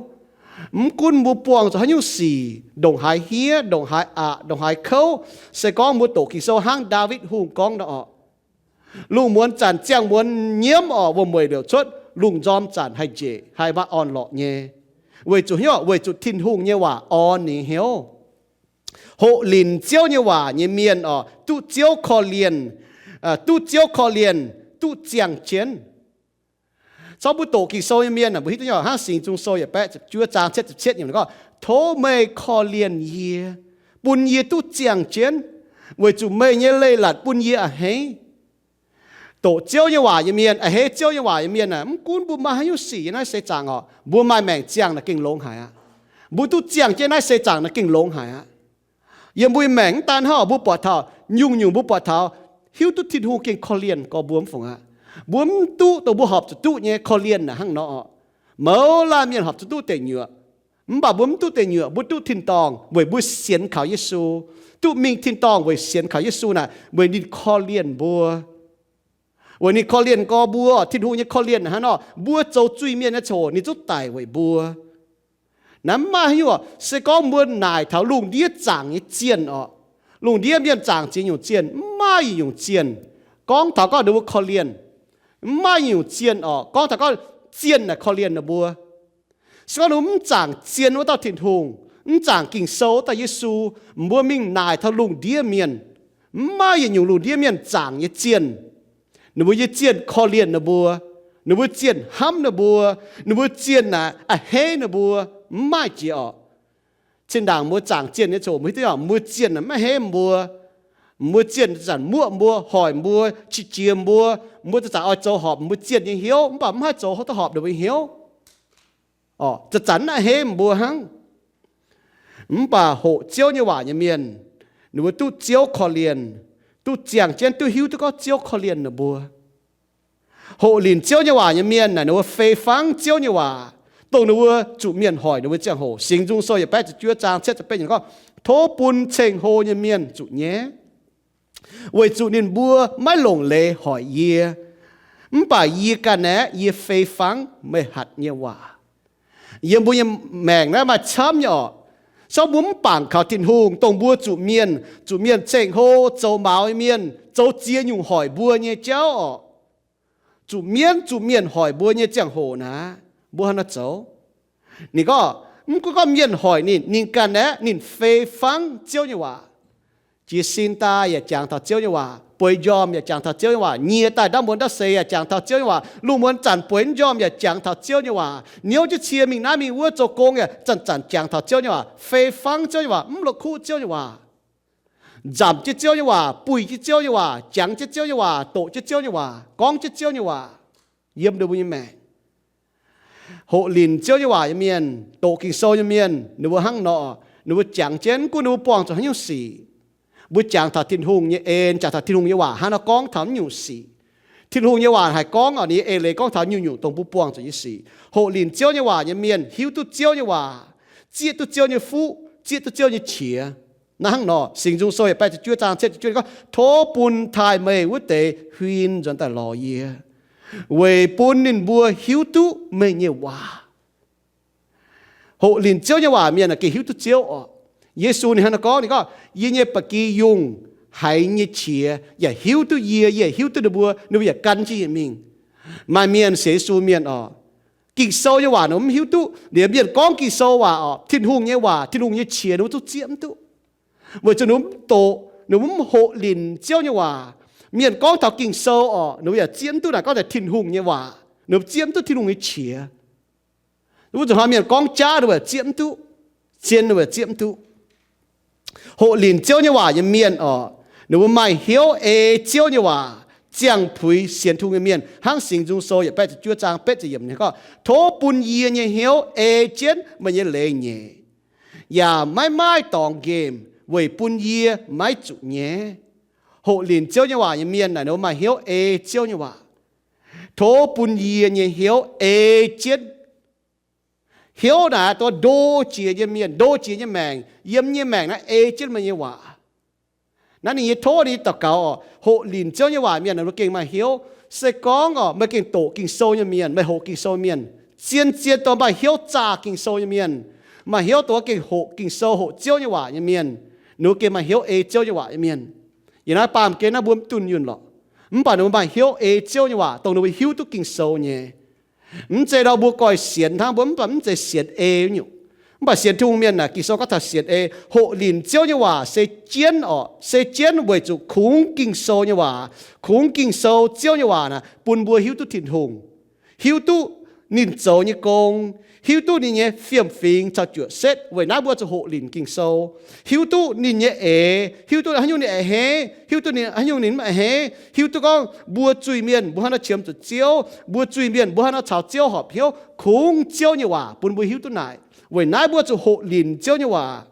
Mv gunv mbuo buangh zuqc haaix nyungc sic, ndongc haaix hniev, ndongc haaix aqc, ndongc haaix kouv, se gorngv mbuo doqc Ging-Sou hnangv Ndaawitv Hungh gorngv nor orqc, lungh muonz zanc ziangh muonz nyiemv orqc, wuom-mueic liouc cuotv, lungh nzorm zanc haih njiec, haih maaih orn-lorqc nyei. Weic zuqc haaix nyungc? Weic zuqc Tin-Hungh nyei waac orn ninh nyei hnyouv. Hoqc linc Ziouv nyei waac nyei mienh orqc, duqv Ziouv korv-lienh, duqv Ziouv korv-lienh, duqv ziangh jienv. Zorqv mbuo doqc Ging-Sou nyei mienh aah, mbuo hiuv duqv nyei hnangv Singx Nzung Sou yietc baeqv ziepc juov zaang cietv ziepc cietv nyungc gorngv, Tov meih korv-lienh yie, bun yie duqv ziangh jienv, weic zuqc meih nyei leiz-latc bun yie a'hneiv. Doqc Ziouv nyei waac nyei mienh, a'hneiv Ziouv nyei waac nyei mienh aah, mv gunv mbuo maaih haaix nyungc sic yiem naaiv seix zaangc orqc, mbuo maaih maengc ziangh naaic gengh longx haic aqv. Mbuo duqv ziangh jienv naaiv seix zaangc naaic gengh longx haic aqv. Yiem mbuo nyei maengc mv daan hnangv, mbuo buatc taux nyungc-nyungc, mbuo buatc taux hiuv duqv Tin-Hungh gengh korv-lienh gorx mbuo mv fungc aqv. Mbuo mv duqv dongh mbuo horpc zuqc duqv nyei korv-lienh naaic hnangv nor orqc. Mouz laanh mienh horpc zuqc duqv deic nyuoqc, mv baac mbuo mv duqv deic nyuoqc, mbuo duqv tin-dorngh weic mbuo sienx kaux Yesu. Duqv mingh tin-dorngh weic sienx kaux Yesu naaic weic ninh korv-lienh mbuo. Weic ninh korv-lienh gorx mbuo, Tin-Hungh nyei korv-lienh hnangv nor, mbuo zoux zuiz-mienh nyei ziangh hoc ninh zungv daic weic mbuo. Naaiv mv maaih haaix nyungc, se gorngv mbuo naaic taux lungh ndiev zaangc nyei zienh orqc, lungh ndiev mienh zaangc ziex nyungc zienh, mv maaih yietc nyungc zienh Gorngv taux gorngv ninh mbuo korv-lienh, mv maaih nyungc zienh orqc. Gorngv taux gorngv zienh naaic korv-lienh ninh mbuo. Se gorngv ninh mbuo mv zaangc zien wuov dauh Tin-Hungh, mv zaangc Ging-Sou wuov dauh Yesu, mbuo mingh naaic taux lungh ndiev mienh, mv maaih yietc nyungc lungh ndiev mienh zaangc nyei zienh. Ninh mbuo nyei zienh korv-lienh ninh mbuo, ninh mbuo zienh hnamv ninh mbuo, ninh mbuo zienh naaic a'hneiv ninh mbuo, mv maaih jiex orqc. Zinh ndaangc mbuo zaangc zienh nyei ziangh hoc, mbuo hiuv duqv mbuo zienh maiv a'hneiv mbuo. Mbuo zienh zanc muoqv mbuo, hoic mbuo, qiex jiez mbuo, mbuo zanc-zanc oix zoux horpc mbuo zienh nyei hnyouv, mv baac mv haih zoux duqv horpc ninh mbuo hnyouv. Zanc-zanc mv a'hneiv mbuo hnangv. Mv baac hoqc Ziouv nyei waac nyei mienh, ninh mbuo duqv Ziouv korv-lienh, duqv ziangh jienv duqv hiuv duqv gorngv Ziouv korv-lienh ninh mbuo. Hoqc linc Ziouv nyei waac nyei mienh naaic, ninh mbuo fei fangv Ziouv nyei waac, dongh ninh mbuo zuqc mienh hoic ninh mbuo ziangh hoc. Singx Nzung Sou yietc baeqv ziepc juov zaang cietv ziepc betv yiemc gorngv, Tov bun ceng-hlo nyei mienh zuqc nyaiv, weic zuqc ninh mbuo maiv longc leiz hoic yie. Mv baac yie ganh aeqv, yie fei fangv meih hatc nyei waac. Yiem mbuo nyei maengc naaiv maaih camv nyei orqc. Se gorngv mbuo mv bangc kaux Tin-Hungh, dongh mbuo zuqc mienh, zuqc mienh ceng-hlo, zoux maux nyei mienh, zoux ziex nyungc hoic mbuo nyei jauv orqc, zuqc mienv zuqc mienh hoic mbuo nyei ziangh hoc naaic, mbuo haaix nor zoux? Ninh gorngv, mv gunv gorngv mienh hoic ninh, ninh ganh aeqv, ninh fei fangv Ziouv nyei waac. Jiez sin daaih yaac jangx taux Ziouv nyei waac, bueix njormh yaac jangx taux Ziouv nyei waac, nyiex daaih ndaamv muonz ndaamv seix yaac jangx taux Ziouv nyei waac, lungh muonz zanc bueix njormh yaac jangx taux Ziouv nyei waac, niouv jienv cie mingh naaiv mingh wuov zoux gong yaac zanc-zanc jangx taux Ziouv nyei waac, fei fangv Ziouv nyei waac, mv la'kuqv Ziouv nyei waac, nzamc jienv Ziouv nyei waac, buih jienv Ziouv nyei waac, jangx jienv Ziouv nyei waac, doqc jienv Ziouv nyei waac, gorngv jienv Ziouv nyei waac yiem ninh mbuo nyei maengc. Hoqc linc Ziouv nyei waac nyei mienh, doqc Ging-Sou nyei mienh, ninh mbuo hnangv nor, ninh mbuo jangx jienv, mv gunv ninh mbuo buangh zuqc haaix nyungc sic, mbuo jangx taux Tin-Hungh nyei en, jangx taux Tin-Hungh nyei waac hnangv nor gorngv taux nyungc sic. Tin-Hungh nyei waac haih gorngv orqc, ninh nyei eix leiz gorngv taux nyungc-nyungc dongh mbuo buangh zuqc nyei sic. Hoqc linc Ziouv nyei waac nyei mienh hiuv duqv Ziouv nyei waac, zieqv duqv Ziouv nyei fuqv, zieqv duqv Ziouv nyei qiex. Naaiv hnangv nor, Singx Nzung Sou yietc baeqv ziepc juov zaang cietv ziepc juov gorngv, Tov bun taaih meih wuov deix huin nzuonx daaih lorz yie, weic bun ninh mbuo hiuv duqv meih nyei waac. Hoqc linc Ziouv nyei waac mienh gengh hiuv duqv Ziouv orqc. Yesu ninh hnangv naaiv gorngv, ninh gorngv, Yie nyei ba'gi yungh haiz nyei qiex yaac hiuv duqv yie, yie hiuv duqv ninh mbuo, ninh mbuo yaac gan jienv yie mingh. Maaih mienh sienx Yesu mienh orqc, Ging-Sou nyei waac ninh mbuo mv hiuv duqv. Liuz mienh gorngv Ging-Sou waac orqc, Tin-Hungh nyei waac, Tin-Hungh nyei qiex ninh mbuo zungv zieqv mv duqv, weic zuqc ninh mbuo mv doqc, ninh mbuo mv hoqc linc Ziouv nyei waac. Mienh gorngv taux Ging-Sou orqc, ninh mbuo yaac zieqv mv duqv naaic gorngv taux Tin-Hungh nyei waac, ninh mbuo zieqv mv duqv Tin-Hungh nyei qiex. Wuov zuqc hnoi mienh gorngv jaav ninh mbuo zieqv mv duqv, zien ninh mbuo zieqv mv duqv. Hoqc linc Ziouv nyei waac nyei mienh orqc, ninh mbuo maaih hnyouv ei Ziouv nyei waac ziangh puix sienx Tin-Hungh nyei mienh, hnangv Singx Nzung Sou yietc baeqv ziepc juov zaang betv ziepc yiemc ninh gorngv, Tov bun yie nyei hnyouv ei jienv meih nyei leiz nyeic, yaac maiv maaih dorngx nqemh weic bun yie maiv zuqc nyaiv. Hoqc linc Ziouv nyei waac nyei mienh naaic ninh mbuo maaih hnyouv ei Ziouv nyei waac. Tov bun yie nyei hnyouv ei jienv. Hnyouv naaic dongh ndo jiex nyei mienh, ndo jiex nyei maengc, yiem nyei maengc naaiv ei jienv meih nyei waac. Naaiv ninh nyei tov ninh daux gaux orqc. Hoqc linc Ziouv nyei waac mienh ninh mbuo gengh maaih hnyouv. Se gorngv orqc, meih gengh doqc Ging-Sou nyei mienh, meih hoqc Ging-Sou mienh, zien-zien dongh maaih hnyouv zaah Ging-Sou nyei mienh, maaih hnyouv dongh gengh hoqc Ging-Sou, hoqc Ziouv nyei waac nyei mienh, ninh mbuo gengh maaih hnyouv ei Ziouv nyei waac nyei mienh. Yiem naaiv baamh gen naaiv mbuo mv dunh yunh lorqc. Mv baac ninh mbuo maaih hnyouv ei Ziouv nyei waac, dongh ninh mbuo hiuv duqv Ging-Sou nyei. Mv zeiz nor mbuo goiv sienx hnangv, mbuo mv baac mv zeiz sienx ei nyungc. Mv baac sienx Tin-Hungh mienh naaic, Ging-Sou gorngv taux sienx ei. Hoqc linc Ziouv nyei waac se jienv orqc, se jienv weic zuqc kungx Ging-Sou nyei waac, kungx Ging-Sou Ziouv nyei waac naaic bun mbuo hiuv duqv Tin-Hungh, hiuv duqv ninh zoux nyei gong, hiuv duqv ninh nyei fiem-fingx caux juoqc setv. Weic naaiv mbuo zuqc hoqc linc Ging-Sou, hiuv duqv ninh nyei eix, hiuv duqv haaix nyungc ninh a'hneiv, hiuv duqv ninh haaix nyungc ninh mv a'hneiv, hiuv duqv gorngv mbuo zuiz-mienh mbuo haaix nor qiemx zuqc Ziouv, mbuo zuiz-mienh mbuo haaix nor caux Ziouv horpc hnyouv, kungx Ziouv nyei waac bun mbuo hiuv duqv naaic. Weic naaiv mbuo zuqc hoqc linc Ziouv nyei waac.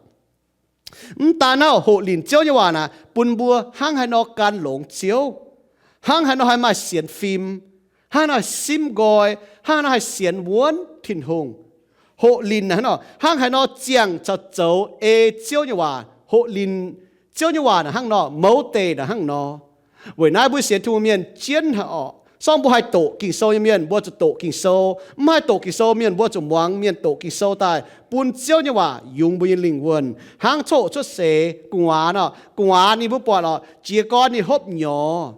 Mv daan naaiv, hoqc linc Ziouv nyei waac naaic bun mbuo hnangv haaix nor gan longx Ziouv, hnangv haaix nor haih maaih sienx fim, hnangv haaix nor haih simv nqoi, hnangv haaix nor haih sienx wuonv Tin-Hungh. Hoqc linc naaic hnangv nor, hnangv haaix nor ziangh caux zoux ei Ziouv nyei waac. Hoqc linc Ziouv nyei waac naaic hnangv nor, mouz deic naaic hnangv nor. Weic naaiv mbuo sienx Tin-Hungh mienh jienv haic orqc. Se gorngv mbuo haih doqc Ging-Sou nyei mienh, mbuo zuqc doqc Ging-Sou. Mv haih doqc Ging-Sou mienh, mbuo zuqc muangx mienh doqc Ging-Sou daaih, bun Ziouv nyei waac yungz mbuo nyei lingh wuonh. Hnangv coqv cuotv seix gu'nguaaz orqc, gu'nguaaz ninh mbuo buatc orqc, jiez gorn ninh hopv nyorx.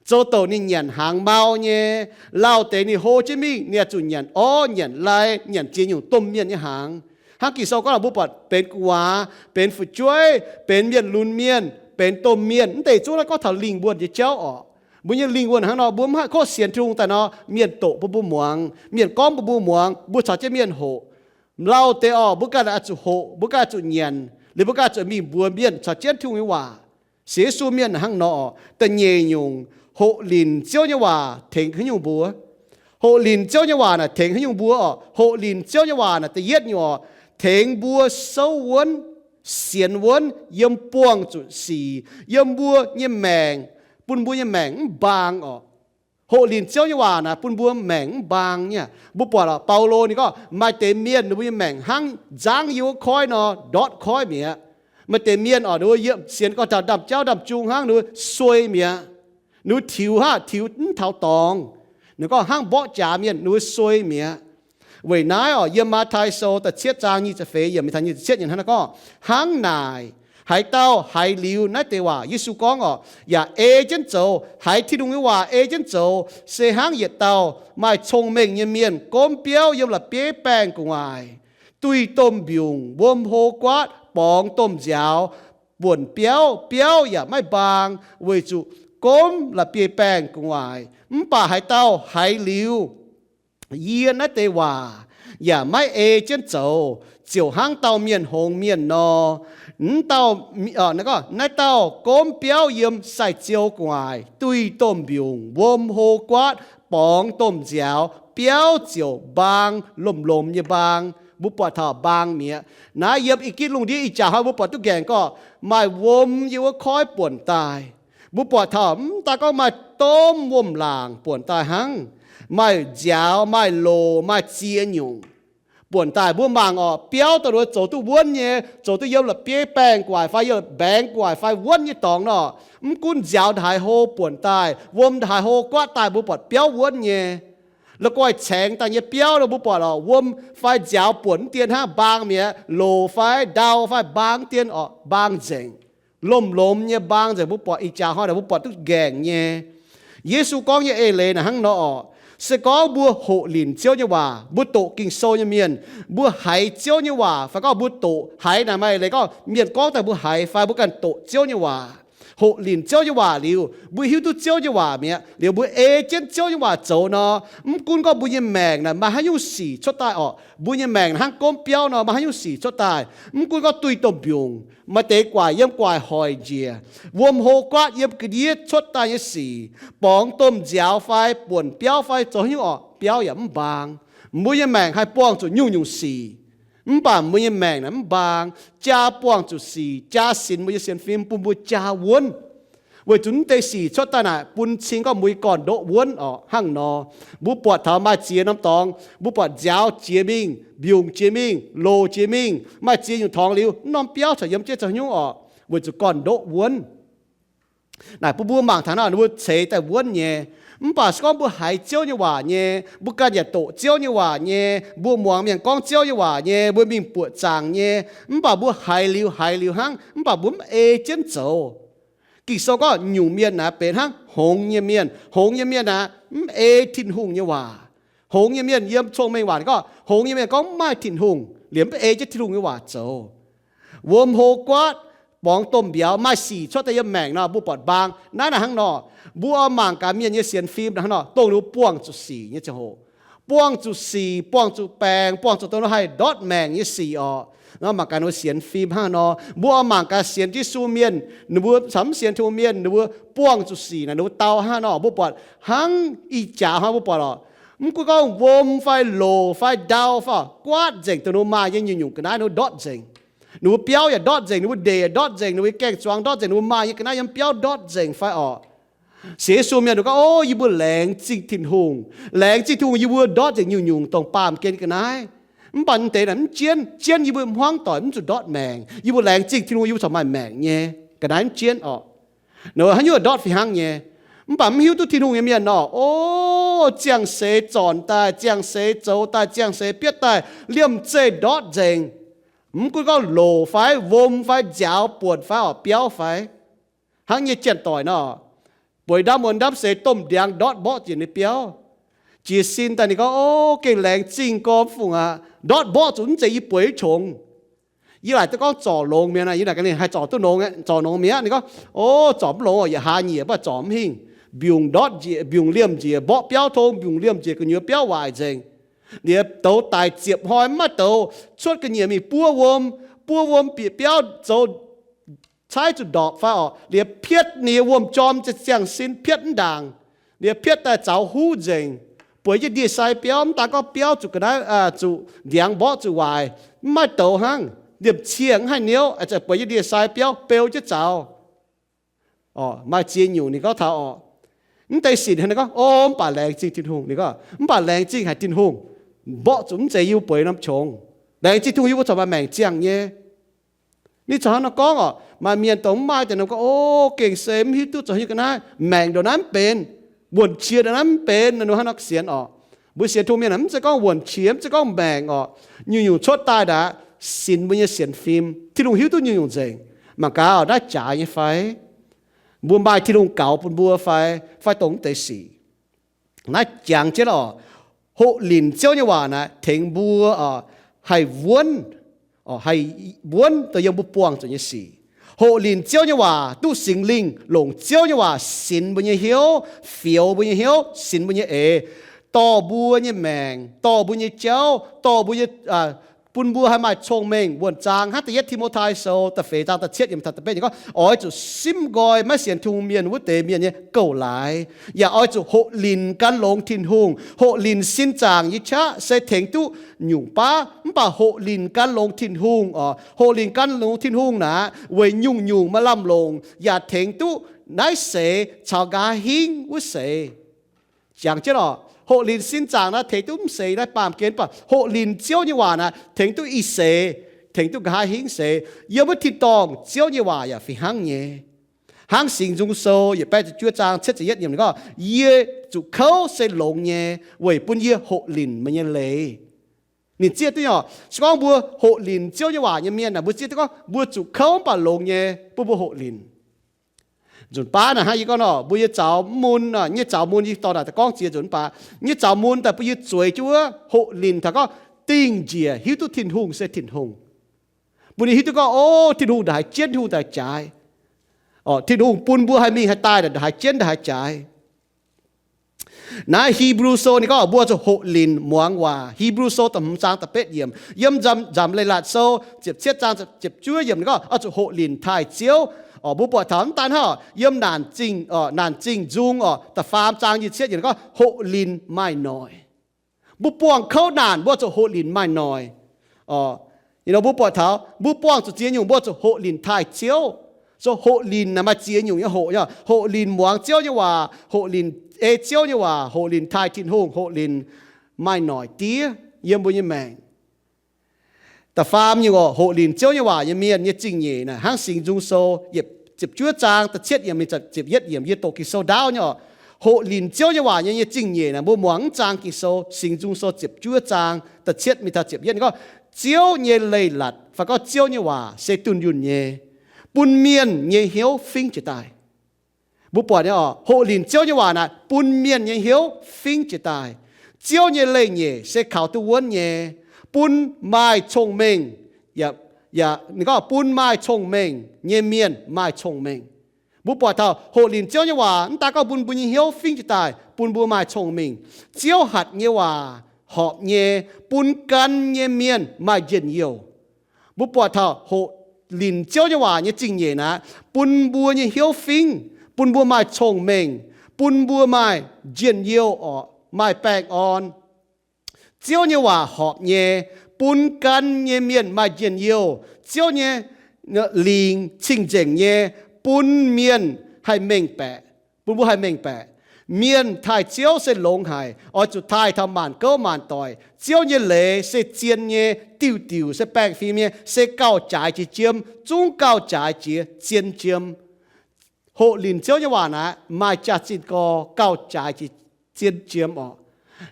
zoux douc ninh nyanc hnaangx mau nyei. Lauh deix ninh hlo jienv mingh, ninh oix zuqc nyanc orv, nyanc lai, nyanc ziex nyungc domh mienh nyei hnaangx. Hnangv Ging-Sou gorngv, mbuo buatc benx gu'nguaaz, benx fu'jueiv, benx mienh lunx mienh, benx domh mienh, mv deix zungv naaiv gorngv taux lingh wuonh nyei jauv orqc. Mbuo nyei lingh wuonh hnangv nor, mbuo mv haih kov sienx Tin-Hungh daaih nor, mienh doqc bun mbuo muangx, mienh gorngv bun mbuo muangx, mbuo caux jienv mienh hoqc. Lauh deix orqc, mbuo ganh oix zuqc hoqc, mbuo ganh oix zuqc nyanc, liuz mbuo ganh oix zuqc mingh mbuox mienh caux jienv Tin-Hungh nyei waac. Sienx Yesu mienh hnangv nor orqc. Da'nyeic nyungc, hoqc linc Ziouv nyei waac tengx haaix nyungc mbuo? Hoqc linc Ziouv nyei waac naaic tengx haaix nyungc mbuo orqc? Hoqc linc Ziouv nyei waac naaic da'yietv nyungc orqc, tengx mbuo souv wuonv, sienx wuonv yiem buangh zuqc sic, yiem mbuo nyei maengc, bun mbuo nyei maengc mv mbaang orqc. Hoqc linc Ziouv nyei waac naaic bun mbuo maengc mv mbaang nyei. Mbuo buatc orqc, Baulo ninh gorngv maaih deix mienh ninh mbuo nyei maengc hnangv nzangv yiem wuov koiv nor, ndortv koiv mi'aqv. Maaih deix mienh orqc, ninh mbuo yiem sienx gorngv taux ndaamv-jauv ndaamv-jung hnangv, ninh mbuo suei mi'aqv. Ninh mbuo tiux hnangv tiux mv taux dorngx. Ninh gorngv hnangv mborqv jaax mienh, ninh mbuo suei mi'aqv. Weic naaiv orqc, yiem Matv^tai Sou da'cietv zaang nyic ziepc feix yiemc mingh taux nyic ziepc cietv yiemc hnangv naaiv gorngv, hnangv naaic, haaix dauh haiz liuz naaiv deix waac, Yesu gorngv orqc, yaac ei jienv zoux, haiz Tin-Hungh nyei waac ei jienv zoux, se hnangv yietc dauh maaih cong-mengh nyei mienh gomv biauv yiem la'bieiv baengh gu'nguaaic, duih domh mbiungc, wuom hlo guaatv, borngz domh nziaaux, buonc biauv, biauv yaac maiv mbaang, weic zuqc gomv la'bieiv baengh gu'nguaaic. Mv baac haaix dauh haiz liuz yie naaiv deix waac yaac maiv ei jienv zoux, ziouc hnangv dauh mienh hngongx mienh nor. Mv dauh, naaiv dauh gomv biauv yiem sai-ziou gu'nguaaic, duih domh mbiungc, wuom hlo guaatv, borngz domh nziaaux, biauv ziouc mbaang, lomh-lomh nyei mbaang. Mbuo buatc taux mbaang mi'aqv. Naaiv yiem i gitv lungh ndiev ih jaax hnoi mbuo buatc duqv nqaengc gorngv maaih wuom yiem wuov koiv buonc daaih. Mbuo buatc taux mv daaih gorngv maaih domh wuom-laangc buonc daaih hnangv, maaih nziaaux, maaih loc, maaih ziex nyungc buonc daaih. Mbuo mangc orqc, biauv dongh ninh zoux duqv wuonv nyei, zoux duqv yiem la'bieiv baengh gu'nguaaic fai yiem mbaengx gu'nguaaic fai wuonv nyei dorngx nor, mv gunv nziaaux ndongc haaix hlo buonc daaih, wuom ndongc haaix hlo guaatv daaih, mbuo buatc biauv wuonv nyei. La'guaih caengx daaih nyei biauv nor, mbuo buatc orqc, wuom fai nziaaux buonc mv dien hnangv, mbaang mi'aqv. Loc fai ndau fai mbaang dien orqc, mbaang nzengc. Lomh-lomh nyei mbaang nzengc. Mbuo buatc ih jaax hnoi naaic mbuo buatc duqv nqaengc nyei. Yesu gorngv nyei eix leiz naaic hnangv nor orqc, se gorngv mbuo hoqc linc Ziouv nyei waac, mbuo doqc Ging-Sou nyei mienh, mbuo haiz Ziouv nyei waac, fai gorngv mbuo doqc, haiz naaic maaih eix leiz gorngv mienh gorngv daaih mbuo haiz fai mbuo ganh doqc Ziouv nyei waac, hoqc linc Ziouv nyei waac liuz, mbuo hiuv duqv Ziouv nyei waac mi'aqv, liuz mbuo ei jienv Ziouv nyei waac zoux nor, mv gunv gorngv mbuo nyei maengc naaic maaih haaix nyungc sic cuotv daaih orqc, mbuo nyei maengc hnangv gomv biauv nor, maaih haaix nyungc sic cuotv daaih. Mv gunv gorngv duih domh mbiungc, maaih deix gu'nguaaic yiem gu'nguaaic hoic njiec, wuom hlo guaatv yiem ga'ndiev cuotv daaih nyei sic, borngz domh nziaaux fai buonc biauv fai zoux haaix nyungc orqc, biauv yaac mv mbaang. Mbuo nyei maengc haih buangh zuqc nyungc-nyungc sic, mv baac mbuo nyei maengc naaic mv mbaang, jaa buangh zuqc sic, jaa sinx mbuo nyei sienx fim, bun mbuo jaa wuonv. Weic zuqc mv deix sic cuotv daaih naaic bun cing gorngv mbuo nyei gorn-ndoqv wuonv orqc. Hnangv nor, mbuo buatc taux maaih ziex norm dorngx, mbuo buatc nziaaux jiex mingh, mbiungc jiex mingh, loc jiex mingh, maaih ziex nyungc torngx liuz, mv norm biauv corc yiem jienv zoux haaix nyungc orqc, weic zuqc gorn-ndoqv wuonv. Naaic bun mbuo mangc taux naaiv, ninh mbuo ceix daaih wuonv nyei. Mv baac se gorngv mbuo haiz Ziouv nyei waac nyei, mbuo ganh yaac doqc Ziouv nyei waac nyei, mbuo muangx mienh gorngv Ziouv nyei waac nyei, mbuo mingh buoqc zaangc nyei, mv baac mbuo haiz liuz, haiz liuz hnangv, mv baac mbuo mv ei jienv zoux. Ging-Sou gorngv nyungc mienh naaic benx hnangv hngongx nyei mienh. Hngongx nyei mienh naaic mv ei Tin-Hungh nyei waac. Hngongx nyei mienh yiem cong-mengh waac gorngv, hngongx nyei mienh gorngv mv maaih Tin-Hungh, liemh mv ei jienv Tin-Hungh nyei waac zoux. Wuom hlo guaatv, borngz domh mbiauz, maaih sic cuotv daaih yiem maengc nor, mbuo buatc mbaang. Naaiv naaic hnangv nor, mbuo oix mangc gaax mienh nyei sienx fim hnangv nor, dongh ninh mbuo buangh zuqc sic nyei ziangh hoc, buangh zuqc sic, buangh zuqc baengc, buangh zuqc dongh ninh mbuo haih ndortv maengc nyei sic orqc. Nor mangc gaax ninh mbuo sienx fim hnangv nor, mbuo oix mangc gaax sienx Yesu mienh, ninh mbuo caux mv sienx Tin-Hungh mienh, ninh mbuo buangh zuqc sic naaic, ninh mbuo dau hnangv nor, mbuo buatc hnangv ih jaax hnoi mbuo buatc orqc, mv gunv gorngv wuom fai loc fai ndau fai orqc, guaatv nzengc dongh ninh mbuo maaih nyei nyungc-nyungc ga'naaiv ninh mbuo ndortv nzengc. Ninh mbuo biauv yaac ndortv nzengc, ninh mbuo ndeic yaac ndortv nzengc, ninh mbuo gaeng-zuangx ndortv nzengc, ninh mbuo maaih nyei ga'naaiv yiem biauv ndortv nzengc fai orqc. Sienx Yesu mienh ninh gorngv, O, yie mbuo laengz zingh Tin-Hungh. Laengz zingh Tin-Hungh yie mbuo ndortv nzengc nyungc-nyungc dongh baamh gen ga'naaiv. Mv baac naaiv deix naaic mv jienv, jienv yie mbuo hmuangv doic mv zuqc ndortv maengc. Yie mbuo laengz zingh Tin-Hungh yie mbuo corc maaih maengc nyei ga'naaiv mv jienv orqc. Ninh haaix nyungc ndortv fih hnangv nyei. Mv baac mv hiuv duqv Tin-Hungh nyei mienh nor, O, ziangh seix zornc daaih, ziangh seix zoux daaih, ziangh seix bietv daaih, liemh zeih ndortv nzengc. Mv gunv gorngv loc fai, wuom fai, nziaaux buonc fai orqc, biauv fai, hnangv nyei janx-doic nor, Bueix ndamv wuonx ndamv seix domh ndiangx ndortv mborqv njiec ninh biauv. Jiez sin daaih ninh gorngv, O, gengh laengz zingh gormx fungc aqv. Ndortv mborqv zuqc mv zeiz yie bueix qongx. Yie laaic duqv gorngv zorc longx mi'aqv. Yie naaic gaax ninh haih zorc duqv longx, zorc longx mi'aqv. Ninh gorngv, O, zorc mv longx oc, yietc hlaax nyieqc, mv baac zorc mv hingh. Mbiungc ndortv njiec, mbiungc liemh njiec, mborqv biauv tong, mbiungc liemh njiec, gu'nyuoz biauv waaic nzengc. Liuz douz daic ziepc hnoi mv maaih douz, cuotv ga'nyiec mingh buov wuom, buov wuom bieqc biauv zoux caaiv zuqc ndorpc fai orqc, liuz pietv ninh nyei wuom-jorm ziangh sin pietv mv ndaangc, liuz pietv daaih zaux huv nzengc, bueix jienv ndie-sai biauv. Mv daan gorngv biauv zuqc ga'naaiv, zuqc ndiangx mborqv zuqc waaic, mv maaih douz hnangv, liemh cienh mv haih niouv, bueix jienv ndie-sai biauv beu jienv zaux. Maaih ziex nyungc ninh gorngv taux orqc, mv deix sic ninh gorngv, O, mv baac laengz zingh Tin-Hungh. Ninh gorngv, Mv baac laengz zingh haic Tin-Hungh, mborqv zuqc mv zeiz yie mbuo bueix norm qongx. Laengz zingh Tin-Hungh yie mbuo corc maaih maengc ziangh nyei. Ninh corc hnangv nor gorngv orqc. Maaih mienh dongh mv maaih deix nor gorngv, O, gengh se mv hiuv duqv zuqc hiuv ga'naaiv, maengc ndongc naaiv mv benx, wuonh qiex ndongc naaiv mv benx, ninh hnangv nor sienx orqc. Mbuo sienx Tin-Hungh mienh mv zeiz gorngv wuonh qiex, mv zeiz gorngv maengc orqc. Nyungc-nyungc cuotv daaih naaic, sinx mbuo nyei sienx fim. Tin-Hungh hiuv duqv nyungc-nyungc nzengc. Mangc gaax naaiv jaaix nyei fai? Mbuo maaih Tin-Hungh gaux bun mbuo fai, fai dongh mv deix sic? Naaiv jangx jienv orqc, hoqc linc Ziouv nyei waac naaic tengx mbuo haih wuonv, haih wuonv dongh yiem mbuo buangh zuqc nyei sic. Hoqc linc Ziouv nyei waac, duqv Singx Lingh longc Ziouv nyei waac sinx mbuo nyei hnyouv, fioux mbuo nyei hnyouv, sinx mbuo nyei eix, dorh mbuo nyei maengc, dorh mbuo nyei jauv, dorh mbuo nyei, bun mbuo haih maaih cong-mengh wuonh zaang hnangv da'yietv Ti^mo^tai Sou da'feix zaang da'cietv yiemc taux da'betv yiemc gorngv, Oix zuqc simv nqoi maiv sienx Tin-Hungh mienh wuov deix mienh nyei gouv-laaix, yaac oix zuqc hoqc linc gan longx Tin-Hungh. Hoqc linc sin zaangc nyei qaqv se tengx duqv nyungc baav, mv baac hoqc linc gan longx Tin-Hungh orqc, hoqc linc gan longx Tin-Hungh naaic weic nyungc-nyungc maaih lamh longc, yaac tengx duqv naaiv seix caux nqa'haav hingv wuov seix. Jangx jienv orqc, hoqc linc sin zaangc naaiv tengx duqv mv seix naaiv baamh gen, mv baac hoqc linc Ziouv nyei waac naaiv tengx duqv ih seix, tengx duqv nqa'haav hingv seix. Yiem wuov tin-dorngh Ziouv nyei waac yaac fih hnangv nyei. Hnangv Singx Nzung Sou yietc baeqv ziepc juov zaang cietv ziepc yietv yiemc ninh gorngv, Yie zuqc kouv se longx nyei, weic bun yie hoqc linc meih nyei leiz. Ninh zieqv duqv nyei orqc. Se gorngv mbuo hoqc linc Ziouv nyei waac nyei mienh aah, mbuo zieqv duqv gorngv mbuo zuqc kouv mv baac longx nyei bun mbuo hoqc linc. Nzunc baav naaic hnangv yie gorngv nor, mbuo nyei zaux mun, nyei zaux mun yie dorh naaic daaih gorngv ziex nzunc mv baac, nyei zaux mun daaih bun yie zueiz jienv wuov hoqc linc taux gorngv dingh njiec hiuv duqv Tin-Hungh se Tin-Hungh. Bun yie hiuv duqv gorngv, o, Tin-Hungh ndongc haaix jienv, Tin-Hungh ndongc haaix jaaix. Tin-Hungh bun mbuo haih mingh haih daaih ndongc haaix jienv ndongc haaix jaaix. Naaiv Hipv^lu Sou ninh gorngv mbuo zuqc hoqc linc muangx waac. Hipv^lu Sou da'hmz zaang da'betv yiemc. Yiem Nzamc Leiz-Latc Sou ziepc cietv zaang ziepc juov yiemc ninh gorngv oix zuqc hoqc linc taaih Ziouv. Mbuo buatc taux mv daan hnangv, yiem naanc zingh, naanc zingh nzung orqc, da'faam zaang nyic cietv yiemc ninh gorngv hoqc linc maaih noic. Mbuo buangh kouv naanc mbuo zuqc hoqc linc maaih noic. Mbuo buatc taux mbuo buangh zuqc ziex nyungc mbuo zuqc hoqc linc taaih Ziouv. Zoux hoqc linc naaic maaih ziex nyungc nyei hoqc, hoqc linc muangx Ziouv nyei waac, hoqc linc ei Ziouv nyei waac, hoqc linc taaih Tin-Hungh, hoqc linc maaih noic diev yiem mbuo nyei maengc. Da'faam nyungc orqc, hoqc linc Ziouv nyei waac nyei mienh nyei zingh nyeic naaic hnangv Singx Nzung Sou ziepc juov zaang da'cietv yiemc mingh ziepc yietv yiemc, yie doqc Ging-Sou ndaauv nyei orqc. Hoqc linc Ziouv nyei waac nyei, nyei zingh nyeic naaic mbuo muangx mv zaang Ging-Sou, Singx Nzung Sou ziepc juov zaang da'cietv mingh taux ziepc yietv gorngv, Ziouv nyei leiz-latc fai gorngv Ziouv nyei waac se dunh yunh nyei, bun mienh nyei hnyouv fingv jiez daaih. Mbuo buatc nyei orqc, hoqc linc Ziouv nyei waac naaic bun mienh nyei hnyouv fingv jiez daaih. Ziouv nyei leiz-nyeic se kaux duqv wuonv nyei, bun maaih cong-mengh, yaac, ninh gorngv bun maaih cong-mengh nyei mienh maaih cong-mengh. Mbuo buatc taux hoqc linc Ziouv nyei waac mv daan gorngv bun mbuo nyei hnyouv fingv jiez daaih, bun mbuo maaih cong-mengh. Ziouv hatc nyei waac horpc nyei, bun gan nyei mienh maaih njien-youh. Mbuo buatc taux hoqc linc Ziouv nyei waac nyei zingh nyeic naaic, bun mbuo nyei hnyouv fingv, bun mbuo maaih cong-mengh, bun mbuo maaih njien-youh orqc, maaih baengh orn. Ziouv nyei waac horpc nyei, bun gan nyei mienh maaih njien-youh. Ziouv nyei lingc cing-nzengc nyei, bun mienh haih mengh baeqc, bun mbuo haih mengh baeqc. Mienh taaih Ziouv se longx haic, oix zuqc taaih taux maanc gouv maanc doic. Ziouv nyei leiz se zien nyei, diuh diuc se baengh fim nyei, se gauh jaaix jiex jiem, zungv gauh jaaix jiex zien jiem. Hoqc linc Ziouv nyei waac naaic maaih jaax-zinh gorx gauh jaaix jiex zien jiem orqc.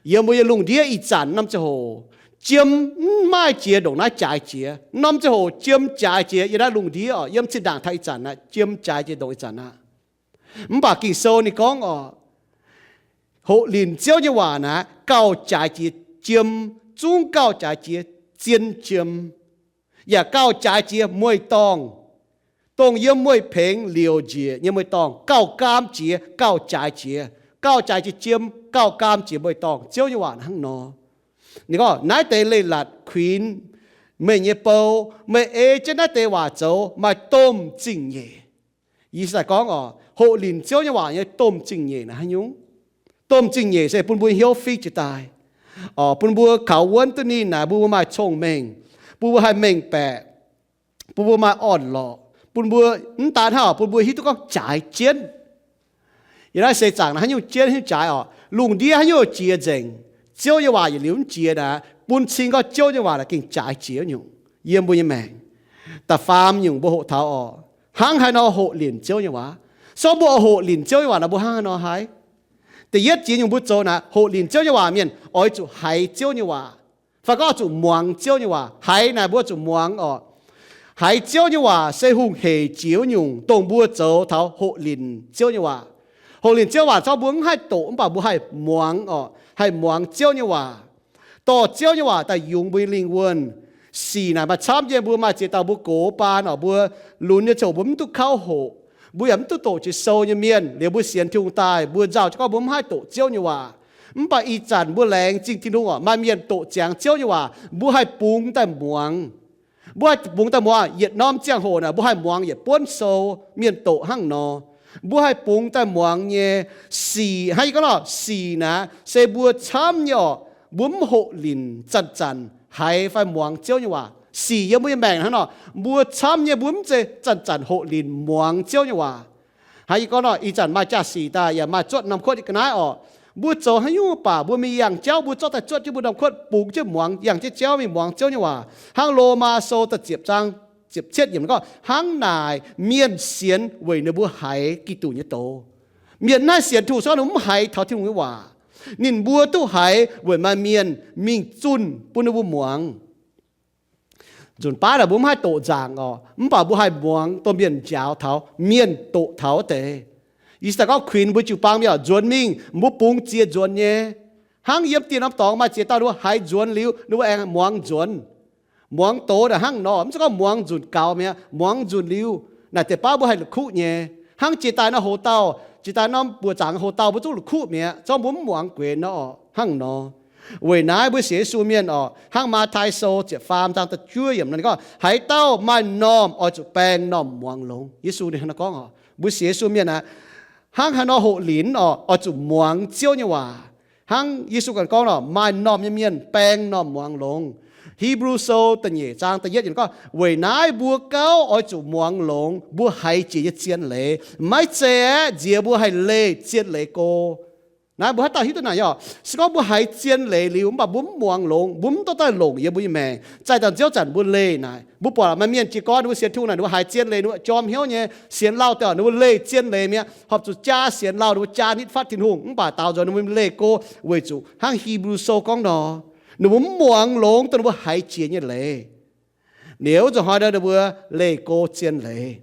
Yiem mbuo nyei lungh ndiev ih zanc norm ziangh hoc, jiem mv maaih jiex ndongc naaiv jaaix jiex. Norm ziangh hoc jiem jaaix jiex yiem naaiv lungh ndiev orqc. Yiem zinh ndaangc taux ih zanc aqv, jiem jaaix jiex ndongc ih zanc aqv. Mv baac Ging-Sou ninh gorngv oc, hoqc linc Ziouv nyei waac naaiv gauh jaaix jiex jiem, zungv gauh jaaix jiex zien jiem, yaac gauh jaaix jiex mueiz-dorngh, dongh yiem mueiz-pengx liouc njiec nyei mueiz-dorngh, gauh gaam jiex, gauh jaaix jiex, gauh jaaix jiex jiem, gauh gaam jiex mueiz-dorngh. Ziouv nyei waac hnangv nor. Ninh gorngv naaiv deix leiz-latc kuinx meih nyei bou, meih ei jienv naaiv deix waac zoux maaih domh zingh nyeic. Yie daaih gorngv oc, hoqc linc Ziouv nyei waac nyei domh zingh nyeic naaiv haaix nyungc? Domh zingh nyeic se bun mbuo hnyouv fingx jiex daaih, bun mbuo kaux wuonv duqv ninh naaic, bun mbuo maaih cong-mengh, bun mbuo haih mengh-baeqc, bun mbuo maaih orn-lorqc, bun mbuo mv daan hnangv, bun mbuo hiuv duqv gorngv jaaix jienv. Yiem naaiv seix zaangc naaiv haaix nyungc jienv haaix nyungc jaaix oc, lungh ndiev haaix nyungc jiex nzengc, Ziouv nyei waac yietc liuz mv jiex naaic, bun cing gorngv Ziouv nyei waac naaic gengh jaaix jiex nyungc yiem mbuo nyei maengc. Da'faam nyungc mbuo hoqc taux oc, hnangv haaix nor hoqc linc Ziouv nyei waac? So mbuo oix hoqc linc Ziouv nyei waac naaic, mbuo hnangv haaix nor haiz? Da'yietv jiex nyungc mbuo zoux naaic, hoqc linc Ziouv nyei waac mienh oix zuqc haiz Ziouv nyei waac, fai gorngv oix zuqc muangx Ziouv nyei waac. Haiz naaic mbuo zuqc muangx oc. Haiz Ziouv nyei waac se hungh hec jiex wuov nyungc dongh mbuo zoux taux hoqc linc Ziouv nyei waac. Hoqc linc Ziouv waac zorqv mbuo mv haih doqc, mv baac mbuo haih muangx oc, haih muangx Ziouv nyei waac. Dorh Ziouv nyei waac daaih yungz mbuo nyei lingh wuonh. Sic naaic maaih camv nyei, mbuo maaih ziex dauh mbuo gox baan oc, mbuo lunx nyei ziouc mbuo mv duqv kauv hoqc, mbuo yaac mv duqv doqc jiex sou nyei mienh. Liuz mbuo sienx Tin-Hungh daaih, mbuo nzauh jienv gorngv mbuo mv haih doqc Ziouv nyei waac. Mv baac ih zanc mbuo laengz zingh Tin-Hungh oc, maaih mienh doqc ziangx Ziouv nyei waac, mbuo haih bungx daaih muangx. Mbuo haih bungx daaih muangx. Yietc norm ziangh hoc naaic mbuo haih muangx yietc buonv sou, mienh doqc hnangv nor. Mbuo haih bungx daaih muangx nyei. Sic, hnangv yie gorngv nor, sic naaic se mbuo camv nyei oc, mbuo mv hoqc linc zanc-zanc haiz fai muangx Ziouv nyei waac. Sic yiem mbuo nyei maengc hnangv nor, mbuo camv nyei, mbuo mv zeiz zanc-zanc hoqc linc muangx Ziouv nyei waac. Hnangv yie gorngv nor, ih zanc maaih jaa-sic daaih yaac maaih zuotv norm kuotv yiem ga'naaiv oc. Mbuo zoux haaix nyungc baac mbuo mingh yangh jauv, mbuo zorqv daaih zuotv jienv mbuo norm kuotv bungx jienv muangx, yangh jienv jauv mingh muangx Ziouv nyei waac. Hnangv Lomaa Sou da'ziepc zaang ziepc cietv yiemc gorngv, hnangv naaic mienh sienx weic ninh mbuo haiz Giduc nyei doz. Mienh mv haih sienx Tin-Hungh se gorngv ninh mbuo mv haiz taux Tin-Hungh nyei waac. Ninh mbuo duqv haiz weic maaih mienh mingh zunh bun ninh mbuo muangx. Nzunc baav naaic mbuo mv haih doqc nzaangc oc, mv baac mbuo haih muangx dongh mienh njaaux taux, mienh doqc taux wuov deix. Yie se daaih gorngv kuinx mbuo jiu-baang mienh oc, nzuonx mingh mbuo bungx ziex nzuonx nyei. Hnangv yiem dieh norm dorngx maaih ziex dauh ninh mbuo haiz nzuonx liuz ninh mbuo aengx muangx nzuonx. Muangx doz naaic hnangv nor, mv zeiz gorngv muangx nzunc gaux mi'aqv, muangx nzunc liuz naaic deix baav mbuo haih la'kuqv nyei. Hnangv jiex daaih norm hoc-dauh, jiex daaih norm buoqc zaangc hoc-dauh mbuo zungv la'kuqv mi'aqv, zorqv mbuo mv muangx guenx nor oc, hnangv nor. Weic naaiv mbuo sienx Yesu mienh oc, hnangv Matv^tai Sou ziepc faam zaang da'juov yiemc nor ninh gorngv, haaix dauh maaih normh oix zuqc baeng normh muangx longx. Yesu ninh hnangv nor gorngv oc, mbuo sienx Yesu mienh aqv, hnangv haaix nor hoqc linc oc, oix zuqc muangx Ziouv nyei waac. Hnangv Yesu ganh gorngv nor, maaih normh nyei mienh baeng normh muangx longx. Hipv^lu Sou da'nyeic zaang da'yietv yiemc gorngv, weic naaiv mbuo gauh oix zuqc muangx longx mbuo haiz jiex nyei zien leiz. Maiv zeiz aeqv, nziex mbuo haih leih zien leiz go. Naaiv mbuo haaix dauh hiuv duqv naaic nyei oc? Se gorngv mbuo haiz zien leiz liuz mv baac mbuo mv muangx longx, mbuo mv dorh daaih longc yiem mbuo nyei maengc, zaih dangh nziouv zanc mbuo leih naaic. Mbuo buatc maaih mienh jiez gorn ninh mbuo sienx Tin-Hungh naaic, ninh mbuo haiz zien leiz, ninh mbuo jorm hnyouv nyei, sienx lauh daaih ninh mbuo leih zien leiz mi'aqv, horpc zuqc jaa sienx lauh, ninh mbuo jaa nitv fatv Tin-Hungh, mv baac daaux nzuonx ninh mbuo leih go, weic zuqc hnangv Hipv^lu Sou gorngv nor, ninh mbuo mv muangx longx dongh ninh mbuo haiz jiex nyei leiz. Liuz wuov nzunc hnoi nor ninh mbuo leih go zien leiz.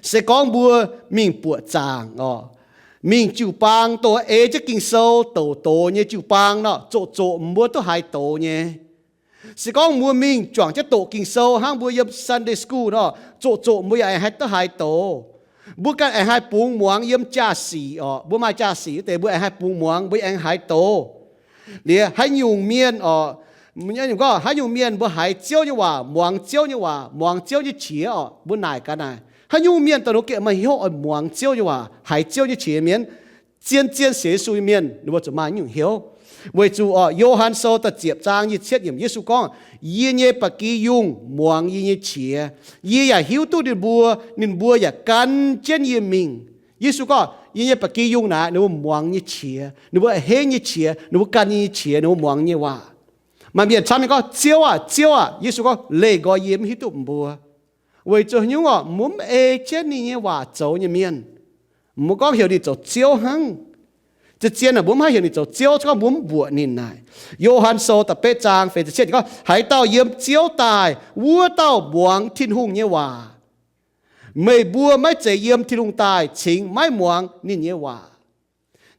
Se gorngv mbuo mingh buoqc zaangc oc, mingh jiu-baang, dongh ei jienv Ging-Sou douc doz nyei jiu-baang nor, zoqc zoqc mbuo duqv haiz doz nyei. Se gorngv mbuo mingh juangc jienv doqc Ging-Sou hnangv mbuo yiem Sunday school nor, zoqc zoqc mbuo yaac aengx haih duqv haiz doz. Mbuo ganh aengx haih bungx muangx yiem jaa-sic oc. Mbuo maaih jaa-sic wuov deix mbuo aengx haih bungx muangx, mbuo aengx haiz doz. Liuz haaix nyungc mienh oc, gorngv haaix nyungc mienh mbuo haiz Ziouv nyei waac, muangx Ziouv nyei waac, muangx Ziouv nyei qiex oc, mbuo naaic gaax naaic, haaix nyungc mienh daaih ninh gengh maaih hnyouv oix muangx Ziouv nyei waac, haiz Ziouv nyei qiex mienh? Zien-zien sienx Yesu nyei mienh ninh mbuo zuqc maaih nyungc hnyouv. Weic zuqc oc, Yo^han Sou da'ziepc zaang nyic cietv yiemc Yesu gorngv, yie nyei ba'gi yungh muangx yie nyei qiex. Yie yaac hiuv duqv ninh mbuo, ninh mbuo yaac gan jienv yie mingh. Yesu gorngv, yie nyei ba'gi yungh naaic ninh mbuo muangx nyei qiex, ninh mbuo a'hneiv nyei qiex, ninh mbuo gan yie nyei qiex, ninh mbuo muangx nyei waac. Maaih mienh camv nyei gorngv, Ziouv aah! Ziouv aah! Yesu gorngv, leih nqoi yie mv hiuv duqv mbuo. Weic zuqc haaix nyungc oc? Mbuo mv ei jienv ninh nyei waac zoux nyei mienh. Mbuo gorngv heuc ninh zoux Ziouv hnangv. Zien-zien aeqv, mbuo mv haih heuc ninh zoux Ziouv, se gorngv mbuo mv mbuoqc ninh naaic. Yo^han Sou da'betv zaang feix ziepc cietv gorngv, haaix dauh yiem Ziouv daaih, wuov dauh muangx Tin-Hungh nyei waac. Meih mbuo maiv zeiz yiem Tin-Hungh daaih cingx maiv muangx ninh nyei waac.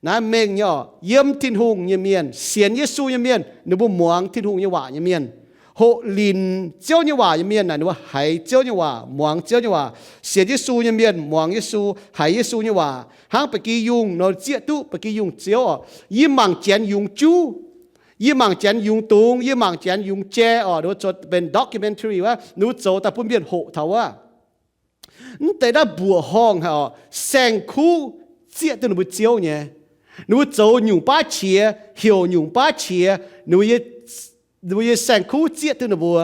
Naaiv mengh nyei oc. Yiem Tin-Hungh nyei mienh, sienx Yesu nyei mienh, ninh mbuo muangx Tin-Hungh nyei waac nyei mienh. Hoqc linc Ziouv nyei waac nyei mienh naaic, ninh mbuo haiz Ziouv nyei waac, muangx Ziouv nyei waac. Sienx Yesu nyei mienh muangx Yesu, haiz Yesu nyei waac. Hnangv ba'gi yungh nor, zieqv duqv ba'gi yungh Ziouv oc. Yie mangc Janx yungz juv, yie mangc Janx yungz dungz, yie mangc Janx yungz jai oc, ninh mbuo zoux benx documentary wuov, ninh mbuo zoux daaih bun mienh hoqc taux wuov. Mv deix naaiv mbuoqc horngh haic oc, saeng-kuv zieqv duqv ninh mbuo Ziouv nyei. Ninh mbuo zoux nyungc baav qiex, heuc nyungc baav qiex, ninh mbuo nyei saeng-kuv zieqv duqv ninh mbuo.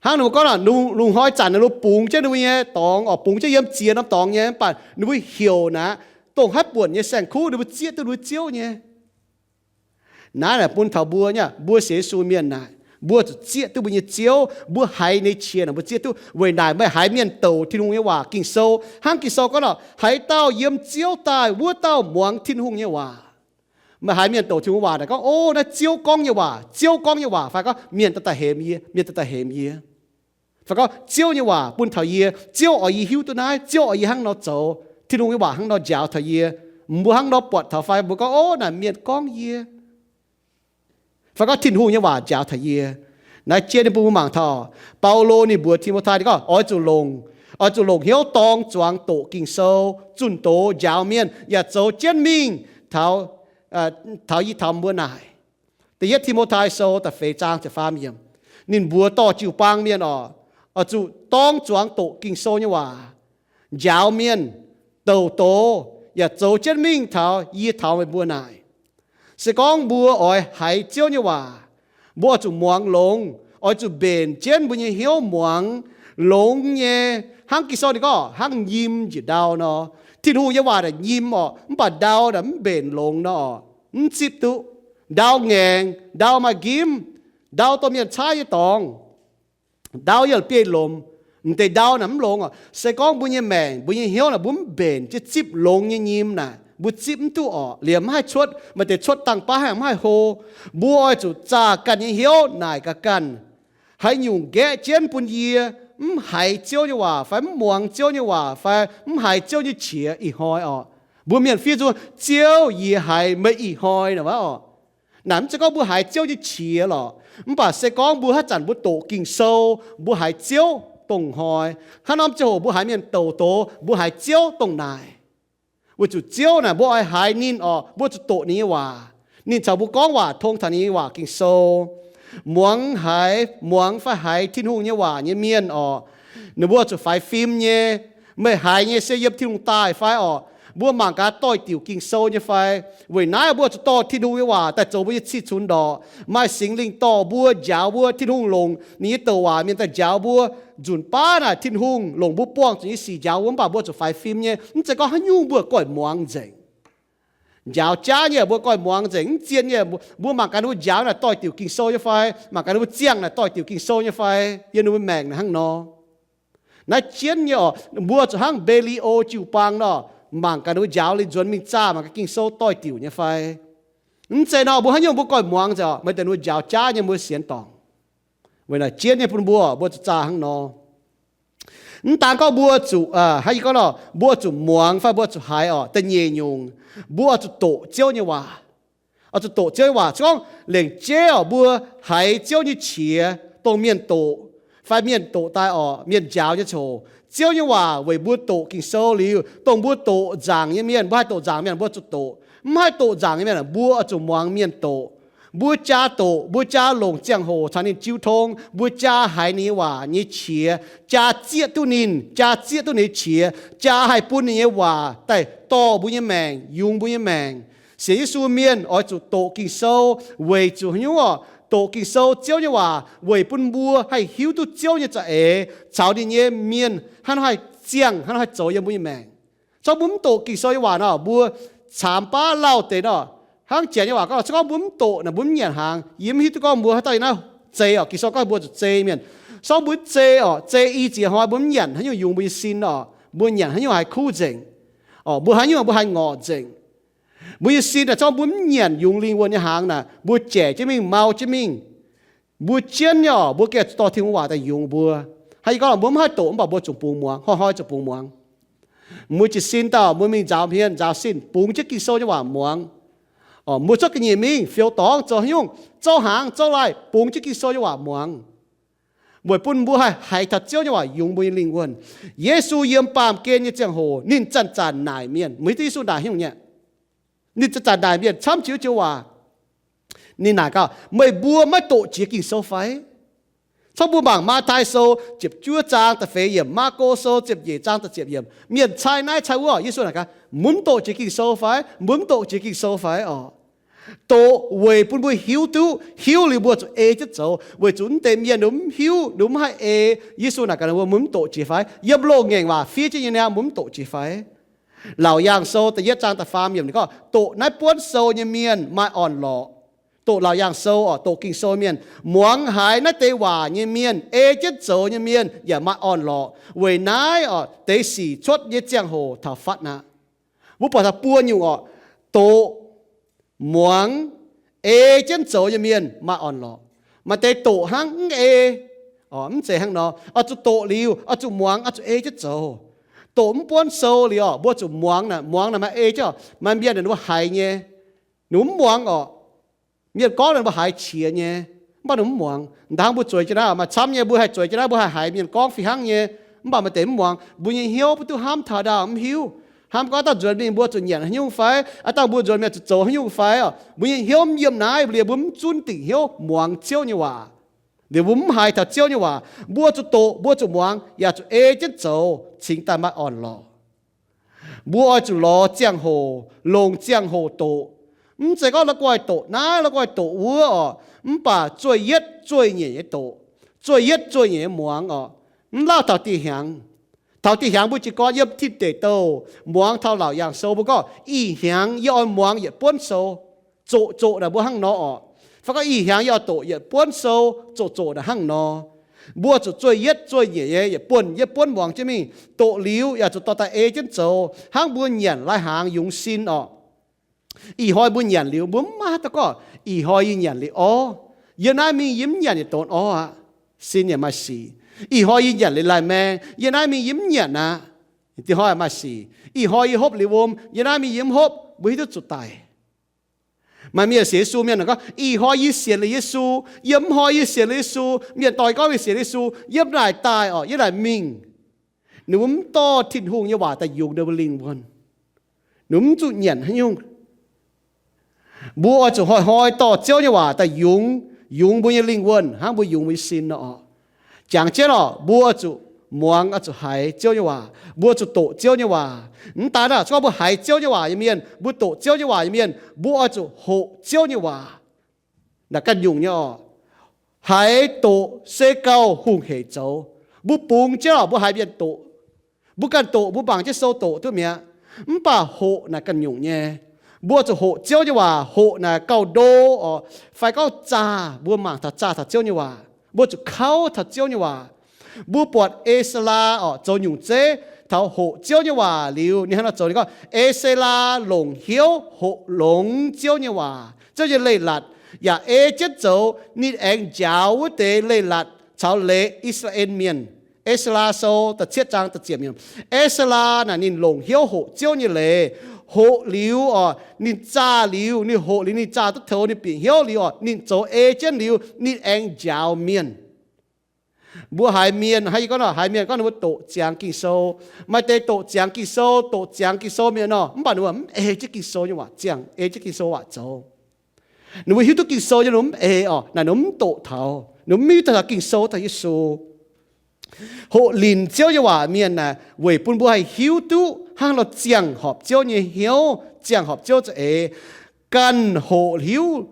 Hnangv ninh mbuo gorngv, lungh hnoi zanc ninh mbuo bungx jienv ninh mbuo nyei dorngx oc, bungx jienv yiem ziex norm dorngx nyei, mv baac ninh mbuo heuc naaic, dongh haaix buonc nyei saeng-kuv ninh mbuo zieqv duqv ninh mbuo Ziouv nyei. Naaiv naaic bun taux mbuo nyei, mbuo sienx Yesu mienh naaic, mbuo zuqc zieqv duqv mbuo nyei Ziouv, mbuo haiz ninh nyei qiex naaic mbuo zieqv duqv. Weic naaic meih haiz mienh douc Tin-Hungh nyei waac Ging-Sou, hnangv Ging-Sou gorngv nor, haaix dauh yiem Ziouv daaih, wuov dauh muangx Tin-Hungh nyei waac. Meih haiz mienh douc Tin-Hungh waac naaic gorngv, o, naaiv Ziouv gorngv nyei waac, Ziouv gorngv nyei waac, fai gorngv mienh daaih daaih hemx yie, mienh daaih daaih hemx yie. Fai gorngv Ziouv nyei waac bun taux yie, Ziouv oix yie hiuv duqv naaiv, Ziouv oix yie hnangv nor zoux, Tin-Hungh nyei waac hnangv nor njaaux taux yie, mbuo hnangv nor buatc taux fai mbuo gorngv, o, naaic mienh gorngv yie. Fai gorngv Tin-Hungh nyei waac njaaux taux yie. Naaiv jien ninh mbuo mangc taux, Baulo ninh mbuox Ti^mo^tai ninh gorngv, oix zuqc longc, oix zuqc longc hnyouv dorng zuangx doqc Ging-Sou, zunh doz njaaux mienh, yaac zoux jienv mingh taux, taux yie taux mbuo naaic. Da'yietv Ti^mo^tai Sou da'feix zaang ziepc faam yiemc. Ninh mbuox dorh jiu-baang mienh oc, oix zuqc dorng zuangx doqc Ging-Sou nyei waac, njaaux mienh, douc doz, yaac zoux jienv mingh taux yie taux meih mbuo naaic. Se gorngv mbuo oix haiz Ziouv nyei waac, mbuo oix zuqc muangx longx, oix zuqc mbenc jienv mbuo nyei hnyouv muangx longx nyei. Hnangv Ging-Sou ninh gorngv, hnangv nyim njiec ndau nor. Tin-Hungh nyei waac naaic nyim oc, mv baac ndau naaic mv mbenc longx nor oc, mv zipv duqv. Ndau ngaengc, ndau maaih nqimv, ndau dorh mienh caaiv nyei dorngx, ndau yiem biei lomc, m'deix ndau naaic mv longx oc. Se gorngv mbuo nyei maengc, mbuo nyei hnyouv naaic mbuo mv mbenc jienv zipv longx nyei nyim naaic, mbuo zipv mv duqv oc. Liemh mv haih cuotv, maaih deix cuotv dangh baav haic mv haih hlo. Mbuo oix zuqc zaah ganh nyei hnyouv naaic gaax ganh, haaix nyungc nqaeqv jienv bun yie mv haiz Ziouv nyei waac fai mv muangx Ziouv nyei waac fai mv haiz Ziouv nyei qiex ih hnoi oc. Mbuo mienh fiev zuqc, Ziouv, yie haiz meih ih hnoi naaic wuov oc. Naaic mv zeiz gorngv mbuo haiz Ziouv nyei qiex lorqc, mv baac se gorngv mbuo haaix zanc mbuo doqc Ging-Sou, mbuo haiz Ziouv dongh hnoi. Hnangv norm ziangh hoc mbuo haiz mienh douc doz, mbuo haiz Ziouv dongh naaic. Weic zuqc Ziouv naaic mbuo oix haiz ninh oc, mbuo zuqc doqc ninh nyei waac. Ninh caux mbuo gorngv waac tong taux ninh nyei waac Ging-Sou. Muangx haiz, muangx fai haiz Tin-Hungh nyei waac nyei mienh oc, ninh mbuo zuqc faix fim nyei. Meih haiz nyei se yiem Tin-Hungh daaih fai orqc? Mbuo mangc gaax doix-diuc Ging-Sou nyei fai? Weic naaiv mbuo zuqc dorh Tin-Hungh nyei waac daaih zoux mbuo nyei cih cunx ndorqc. Maaih Singx Lingh dorh mbuo, njaaux mbuo. Tin-Hungh longc ninh nyei douc waac mienh daaih njaaux mbuo. Nzunc baav naaic Tin-Hungh longc mbuo buangh zuqc nyei sic njaaux mbuo, mv baac mbuo zuqc faix fim nyei. Mv zeiz gorngv haaix nyungc mbuo goiv muangx nzengc. Njaaux jaav nyei mbuo goiv muangx nzengc, mv zien nyei. Mbuo mangc gaax ninh mbuo njaaux naaic doix-diuc Ging-Sou nyei fai? Mangc gaax ninh mbuo ziangh naaic doix-diuc Ging-Sou nyei fai? Yiem ninh mbuo maengc naaic hnangv nor. Naaiv jienv nyei oc, mbuo zuqc hnangv Mbe^li^o jiu-baang nor, mangc gaax ninh mbuo njaaux liuz nzuonx mingh zaah mangc gaax Ging-Sou doix-diuc nyei fai. Mv zeiz nor, mbuo haaix nyungc mbuo goiv muangx nzengc oc, meih deix ninh mbuo njaaux jaav nyei mbuo sienx dorngc. Weic naaic jienv nyei bun mbuo, mbuo zuqc zaah hnangv nor. Mv daan gorngv mbuo zuqc, aa, hnangv yie gorngv nor, mbuo zuqc muangx fai mbuo zuqc haiz oc. Da'nyeic nyungc, mbuo oix zuqc doqc Ziouv nyei waac. Oix zuqc doqc Ziouv nyei waac. Se gorngv lengc jeiv oc, mbuo haiz Ziouv nyei qiex dongh mienh doqc, fai mienh doqc daaih oc, mienh njaaux nyei ziangh hoc, Ziouv nyei waac weic mbuo doqc Ging-Sou liuz, dongh mbuo doqc nzaangc nyei mienh, mbuo haih doqc nzaangc mienh, mbuo zuqc doqc. Mv haih doqc nzaangc nyei mienh, mbuo oix zuqc muangx mienh doqc. Mbuo jaa doqc, mbuo jaa longc ziangh hoc caux ninh jiu tong, mbuo jaa haiz ninh nyei waac nyei qiex, jaa zieqv duqv ninh, jaa zieqv duqv ninh nyei qiex, jaa haih bun ninh nyei waac daaih dorh mbuo nyei maengc, yungz mbuo nyei maengc. Sienx Yesu mienh oix zuqc doqc Ging-Sou weic zuqc haaix nyungc oc? Doqc Ging-Sou, Ziouv nyei waac, weic bun mbuo haih hiuv duqv Ziouv nyei za'eix caux ninh nyei mienh hnangv haaix ziangh, hnangv haaix zoux yiem mbuo nyei maengc. Se gorngv mbuo mv doqc Ging-Sou nyei waac nor, mbuo caamx baav lauh deix nor. Hnangv Janx nyei waac gorngv, se gorngv mbuo mv doqc naaic, mbuo mv nyanc hnaangx. Yie mv hiuv duqv gorngv mbuo haaix dauh yiem naaiv zei oc. Ging-Sou gorngv mbuo zuqc zei mienh. Se gorngv mbuo mv zei oc, zei i ziex hnoi mbuo mv nyanc haaix nyungc yungz mbuo nyei sin oc. Mbuo nyanc haaix nyungc haiz kuv nzengc oc, mbuo haaix nyungc mbuo haiz ngorc nzengc. Mbuo nyei sin naaic, se gorngv mbuo mv nyanc yungz lingh wuonh nyei hnaangx naaic, mbuo jaic jienv mingh, mau jienv mingh. Mbuo jienv nyei oc, mbuo gengh dorh Tin-Hungh waac daaih yungz mbuo. Hnangv yie gorngv, mbuo mv haih doqc mv baac mbuo zuqc bungx muangx, hnoi-hnoi zuqc bungx muangx. Mbuo jiez sin dauh, mbuo mingh nzaaux hmien nzaaux sin, bungx jienv Ging-Sou nyei waac muangx. Mbuo cuotv ga'nyiec mingh fiou dorngx zoux haaix nyungc, zoux hnaangx zoux laih, bungx jienv Ging-Sou nyei waac muangx, weic bun mbuo haih haiz taux Ziouv nyei waac yungz mbuo nyei lingh wuonh. Yesu yiem baamh gen nyei ziangh hoc ninh zanc-zanc naaic mienh. Meih hiuv duqv Yesu naaic haaix nyungc nyei? Ninh zanc-zanc naaic mienh camv jiex wuov joux waac. Ninh naaic gaax, meih mbuo maiv doqc jiex Ging-Sou fai? Cov mbuo mangc Matv^tai Sou ziepc juov zaang da'feix yiemc, Maako Sou ziepc nyeic zaang da'ziepc yiemc, mienh cai naaiv cai wuov. Yesu naaic gaax, mbuo mv doqc jiex Ging-Sou fai? Mbuo mv doqc jiex Ging-Sou fai orqc? Doqc weic bun mbuo hiuv duqv, hiuv liuz mbuo zuqc ei jienv zoux, weic zuqc mv deix mienh ninh mv hiuv, ninh mv haih ei. Yesu naaic gaax ninh mbuo, mbuo mv doqc jiex fai? Yiem loz-ngaengc waac fiev jienv nyei niaa, mbuo mv doqc jiex fai? Laauc Yaangh Sou da'yietv zaang da'faam yiemc ninh gorngv, doqc naaiv buonv sou nyei mienh maaih orn-lorqc. Doqc Laauc Yaangh Sou orqc, doqc Ging-Sou mienh, muangx haiz naaiv deix waac nyei mienh, ei jienv zoux nyei mienh yaac maaih orn-lorqc. Weic naaiv orqc, deix sic cuotv nyei ziangh hoc taux fatv aqv. Mbuo buatc taux buo nyungc orqc, doqc, muangx, ei jienv zoux nyei mienh maaih orn-lorqc. Maaih deix doqc hnangv mv ei. Mv zeiz hnangv nor. Oix zuqc doqc liuz, oix zuqc muangx, oix zuqc ei jienv zoux. Doqc mv buonv sou liuz orqc, mbuo zuqc muangx naaic. Muangx naaic maaih ei jienv orqc, maaih mienh ninh mbuo haiz nyei, ninh mbuo mv muangx orqc. Mienh gorngv ninh mbuo haiz qiex nyei, mv baac ninh mbuo mv muangx. Ndaangc mbuo zueiz jienv naaiv maaih camv nyei, mbuo haih zueiz jienv naaiv, mbuo haih haiz mienh gorngv fih hnangv nyei, mv baac maaih deix mv muangx. Mbuo nyei hnyouv mv duqv hnamv taux ndaauh, mv hiuv. Hnamv gorngv aa dangh nzuonx mingh mbuo zuqc nyanc haaix nyungc fai, aa dangh mbuo nzuonx mingh zuqc zoux haaix nyungc fai orqc. Mbuo nyei hnyouv mv yiem naaiv liuz mbuo mv zunv dingc hnyouv muangx Ziouv nyei waac. Liuz mbuo mv haiz taux Ziouv nyei waac. Mbuo zuqc doqc, mbuo zuqc muangx, yaac zuqc ei jienv zoux, cingx daaih maaih orn-lorqc. Mbuo oix zuqc lorz ziangh hoc, longc ziangh hoc doqc. Mv zeiz gorngv la'guaih doqc naaiv, la'guaih doqc wuov orqc, mv baac zueih yietv zueih nyeic nyei doqc, zueih yietv zueih nyeic nyei muangx orqc. Mv lauh taux dieh hnyangx. Taux dieh hnyangx mbuo jiez gorn yiem Tin Deic Douh muangx taux Laauc Yaangh Sou mbuo gorngv, ih hnyangx yie oix muangx yietc buonv sou. Zoqc zoqc naaic mbuo hnangv nor orqc. Fai gorngv ih hnyangx yie oix doqc yietc buonv sou, zoqc zoqc naaic hnangv nor. Mbuo zuqc zueih yietv zueih nyeic nyei yietc buonv yietc buonv muangx jienv mingh, doqc liuz yaac zuqc dorh daaih ei jienv zoux, hnangv mbuo nyanc lai-hnaangx yungz sin orqc. Ih hnoi mbuo nyanc liuz mbuo mv maaih haaix dauh gorngv, ih hnoi yie nyanc liuz orv. Yiem naaiv mingh yie mv nyanc yietc donx orv aqv. Sin yaac maaih sic. Ih hnoi yie nyanc liuz lai-maeng, yiem naaiv mingh yie mv nyanc aqv. Diex hnoi maaih sic. Ih hnoi yie hopv liuz wuom, yiem naaiv mingh yie mv hopv. Mbuo hiuv duqv zuqc daic. Maaih mienh sienx Yesu mienh gorngv, ih hnoi yie sienx liuz Yesu, yiem mv hnoi yie sienx liuz Yesu. Mienh dorh gorngv mingh sienx Yesu, yiem naaic daaih orqc, yiem naaic mingh. Ninh mbuo mv dorh Tin-Hungh nyei waac daaih yungz ninh mbuo lingh wuonh. Ninh mbuo mv zuqc nyanc haaix nyungc. Mbuo oix zuqc hnoi-hnoi dorh Ziouv nyei waac daaih yungz, yungz mbuo nyei lingh wuonh hnangv mbuo yungz mbuo nyei sin nor orqc. Jangx jienv orqc, mbuo zuqc muangx, oix zuqc haiz Ziouv nyei waac, mbuo zuqc doqc Ziouv nyei waac. Mv daan aav, se gorngv mbuo haiz Ziouv nyei waac nyei mienh, mbuo doqc Ziouv nyei waac nyei mienh, mbuo oix zuqc hoqc Ziouv nyei waac. Naaic ganh nyungc nyei orqc. Haiz doqc se gauh hungh hec zoux. Mbuo bungx jienv orqc, mbuo haiz mienh doqc, mbuo ganh doqc, mbuo mangc jienv sou doqc duqv mi'aqv. Mv baac hoqc naaic ganh nyungc nyei. Mbuo zuqc hoqc Ziouv nyei waac. Hoqc naaic gauh ndo orqc, fai gorngv zaah, mbuo mangc taux zaah taux Ziouv nyei waac. Mbuo zuqc kauv taux Ziouv nyei waac. Mbuo buatc E^se^laa orqc, zoux nyungc zeiv taux hoqc Ziouv nyei waac liuz, ninh hnangv nor zoux. Ninh gorngv, E^se^laa longc hnyouv hoqc longx Ziouv nyei waac, Ziouv nyei leiz-latc, yaac ei jienv zoux. Ninh aengx njaaux wuov deix leiz-latc caux leiz E^se^laa^en Mienh. E^se^laa Sou da'cietv zaang da'ziepc yiemc. E^se^laa naaic ninh longc hnyouv hoqc Ziouv nyei leiz. Hoqc liuz orqc, ninh zaah liuz, ninh hoqc liuz, ninh zaah duqv taux, ninh bieqc hnyouv liuz orqc, ninh zoux ei jienv liuz, ninh aengx njaaux mienh. Mbuo haiz mienh, hnangv yie gorngv nor, haiz mienh gorngv ninh mbuo doqc ziangx Ging-Sou. Maaih deix doqc ziangx Ging-Sou, doqc ziangx Ging-Sou mienh nor, mv baac ninh mbuo mv ei jienv Ging-Sou nyei waac ziangh, ei jienv Ging-Sou waac zoux. Ninh mbuo hiuv duqv Ging-Sou nyei, ninh mbuo mv ei orqc, naaic ninh mbuo mv doqc taux, ninh mbuo mv hiuv duqv taux Ging-Sou taux Yesu. Hoqc linc Ziouv nyei waac mienh naaic weic bun mbuo haih hiuv duqv hnangv nor ziangh horpc Ziouv nyei hnyouv, ziangh horpc Ziouv za'eix. Ganh hoqc hiuv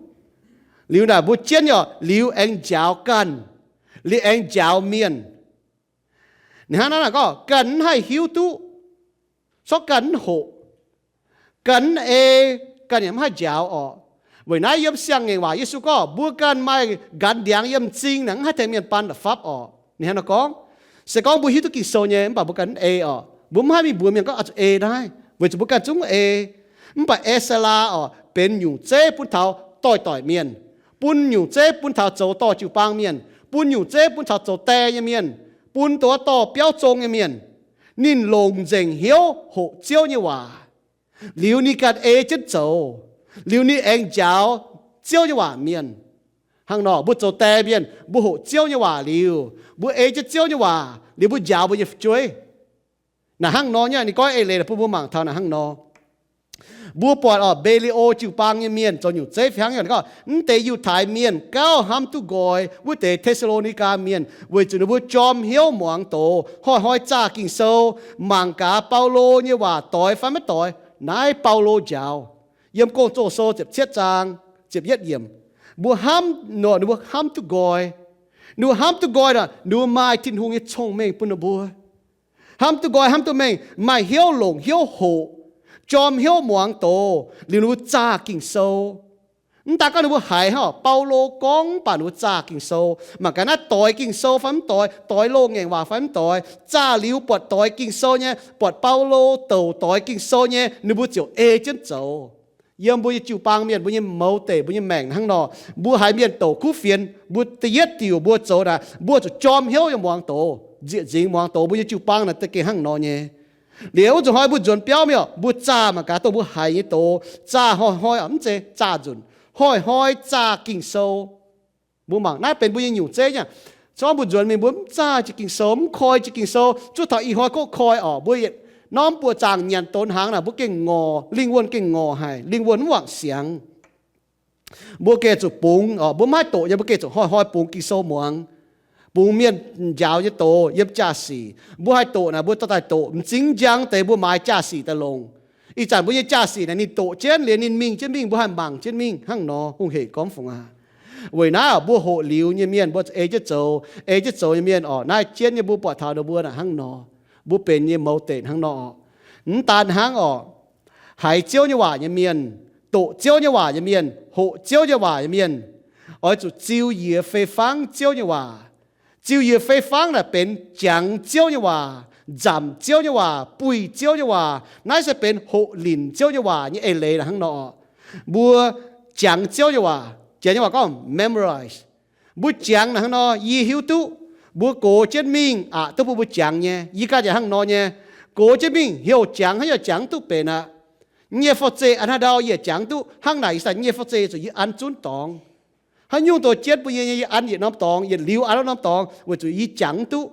liuz naaic mbuo jienv nyei orqc, liuz aengx njaaux ganh, liuz aengx njaaux mienh. Ninh hnangv naaiv naaic gorngv ganh mv haih hiuv duqv, corc ganh mv hoqc, ganh mv ei, ganh yaac mv haih njaaux orqc. Weic naaiv yiem Siang-Ngaengc Waac Yesu gorngv, mbuo ganh maaih nqanx ndiangx yiem m'zing naaic, mv haih tengx mienh baan da'fapv orqc. Ninh hnangv nor gorngv. Se gorngv mbuo hiuv duqv Ging-Sou nyei, mv baac mbuo ganh mv ei orqc. Mbuo mv haih mingh mbuox mienh gorngv oix zuqc ei naaiv, weic zuqc mbuo ganh zungv mv ei. Mv baac E^se^laa orqc, benx nyungc zeiv bun taux doix-doic mienh, bun nyungc zeiv bun taux zoux dorh jiu-baang mienh, bun nyungc zeiv bun taux zoux die nyei mienh, bun dongh wuov dorh biauv zong nyei mienh, ninh longc nzengc hnyouv hoqc Ziouv nyei waac, liuz ninh ganh ei jienv zoux, liuz ninh aengx njaaux Ziouv nyei waac mienh. Hnangv nor, mbuo zoux die mienh, mbuo hoqc Ziouv nyei waac liuz, mbuo ei jienv Ziouv nyei waac liuz, mbuo njaaux mbuo nyei fu'jueiv. Naaic hnangv nor nyei, ninh gorngv eix leiz bun mbuo mangc taux naaic hnangv nor. Mbuo buatc orqc, Mbe^li^o jiu-baang nyei mienh zoux nyungc zeiv fih hnangv. Ninh gorngv, mv deix Yiutai mienh gauh hnamv duqv nqoi wuov deix Te^saa^lo^ni^gaa mienh, weic zuqc ninh mbuo jorm hnyouv muangx doz, hnoi-hnoi zaah Ging-Sou, mangc gaax Baulo nyei waac doix fai maiv doix. Naaiv Baulo njaaux yiem Gong-Zoh Sou ziepc cietv zaang ziepc yietv yiemc. Mbuo hnamv nor, ninh mbuo hnamv duqv nqoi. Ninh mbuo hnamv duqv nqoi nor, ninh mbuo maaih Tin-Hungh nyei cong-mengh bun ninh mbuo. Hnamv duqv nqoi, hnamv duqv mengh, maaih hnyouv longc hnyouv hoqc, jorm hnyouv muangx doz liuz ninh mbuo zaah Ging-Sou. Mv daaih gorngv ninh mbuo haiz hnangv Baulo gorngv, mv baac ninh mbuo zaah Ging-Sou. Mangc gaax naaiv doix Ging-Sou fai mv doix, doix loz-ngaengc waac fai mv doix, zaah liuz buatc doix Ging-Sou nyei, buatc Baulo douc doix Ging-Sou nyei, ninh mbuo ziouc ei jienv zoux. Yiem mbuo nyei jiu-baang mienh, mbuo nyei mouz deic, mbuo nyei maengc hnangv nor, mbuo haiz mienh douc kuv fienx, mbuo da'yietv diuc mbuo zoux naaic, mbuo zuqc jorm hnyouv yiem muangx doz, nzieqc nzingx muangx doz. Mbuo nyei jiu-baang naaic da'gengh hnangv nor nyei. Liuz wuov zanc hnoi mbuo nzuonx biauv mingh orqc, mbuo zaah mangc gaax dongh mbuo haiz nyei doz, zaah hnoi-hnoi orqc, mv zeiz zaah nzunc, hnoi-hnoi zaah Ging-Sou. Mbuo mangc naaiv benx mbuo nyei nyungc zeiv nyei. Corc mbuo nzuonx mingh mbuo mv zaah jiex Ging-Sou, mv koi jiex Ging-Sou, zuov taux ih hnoi gorngv koi orqc, mbuo yietc norm buoqc zaangc nyanc donx hnaangx naaic, mbuo gengh ngorc, lingh wuonh gengh ngorc haic, lingh wuonh mv wangc siangx. Mbuo gengh zuqc bungx orqc, mbuo mv haih doqc nyei, mbuo gengh zuqc hnoi-hnoi bungx Ging-Sou muangx, bungx mienh njaaux nyei doz yiem jaa-sic. Mbuo haih doqc naaic, mbuo dorh daaih doqc, m'zing njang deix mbuo maaiz jaa-sic daaih longc. Ih zanc mbuo nyei jaa-sic naaic ninh doqc jienv liuz ninh mingh jienv mingh, mbuo haih mangc jienv mingh hnangv nor. Hungh heic gorngv fungc aac. Weic naaiv orqc, mbuo hoqc liuz nyei mienh, mbuo ei jienv zoux, ei jienv zoux nyei mienh orqc, naaiv jienv nyei mbuo buatc taux ninh mbuo naaic hnangv nor. Mbuo benx nyei mouz deic hnangv nor orqc. Mv daan hnangv orqc, haiz Ziouv nyei waac nyei mienh, doqc Ziouv nyei waac nyei mienh, hoqc Ziouv nyei waac nyei mienh, oix zuqc ziux yie fei fangv Ziouv nyei waac. Ziux yie fei fangv naaic benx jangx Ziouv nyei waac, nzamc Ziouv nyei waac, buih Ziouv nyei waac. Naaiv se benx hoqc linc Ziouv nyei waac nyei eix leiz naaic hnangv nor. Mbuo jangx Ziouv nyei waac, jangx nyei waac gorngv memorize. Mbuo jangx naaic hnangv nor, yie hiuv duqv. Mbuo gox jienv mingh aqc duqv bun mbuo jangx nyei. Yie ganh yaac hnangv nor nyei. Gox jienv mingh heuc jangx, haaix nyungc jangx duqv benx aqv. Nyei fouv-zei an haaix ndau yie yaac jangx duqv. Hnangv naaic ih zanc nyei fouv-zei zuqc yie an zunv dorngx. Haaix nyungc douz jienv bun yie nyei, yie an yietc norm dorngx, yietc liuz an norm dorngx, weic zuqc yie jangx duqv.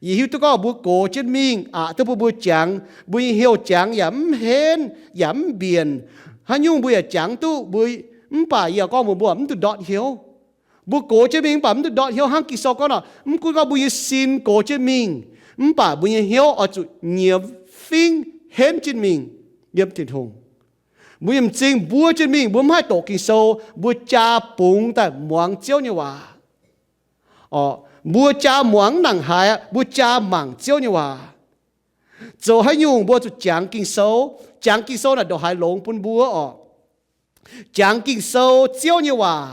Yie hiuv duqv gorngv mbuo gox jienv mingh aqc duqv bun mbuo jangx, mbuo nyei heuc jangx yaac mv henv yaac mv mbienc. Haaix nyungc mbuo yaac jangx duqv, mbuo, mv baac yie gorngv mbuox mbuo mv dungx ndortv hnyouv. Mbuo gox jienv mingh mv baac mv dungx ndortv hnyouv. Hnangv Ging-Sou gorngv nor, mv gunv gorngv mbuo nyei sin gox jienv mingh, mv baac mbuo nyei hnyouv oix zuqc nyiemz fingv henv jienv mingh yiem Tin-Hungh. Mbuo nyei m'zing mbuov jienv mingh, mbuo mv haih doqc Ging-Sou, mbuo jaa bungx daaih muangx Ziouv nyei waac. Orqc, mbuo jaa muangx mv nangc haaix aqv, mbuo jaa mangc Ziouv nyei waac. Zoux haaix nyungc mbuo zuqc jangx Ging-Sou. Jangx Ging-Sou naaic ndongc haaix longx bun mbuo orqc? Jangx Ging-Sou, Ziouv nyei waac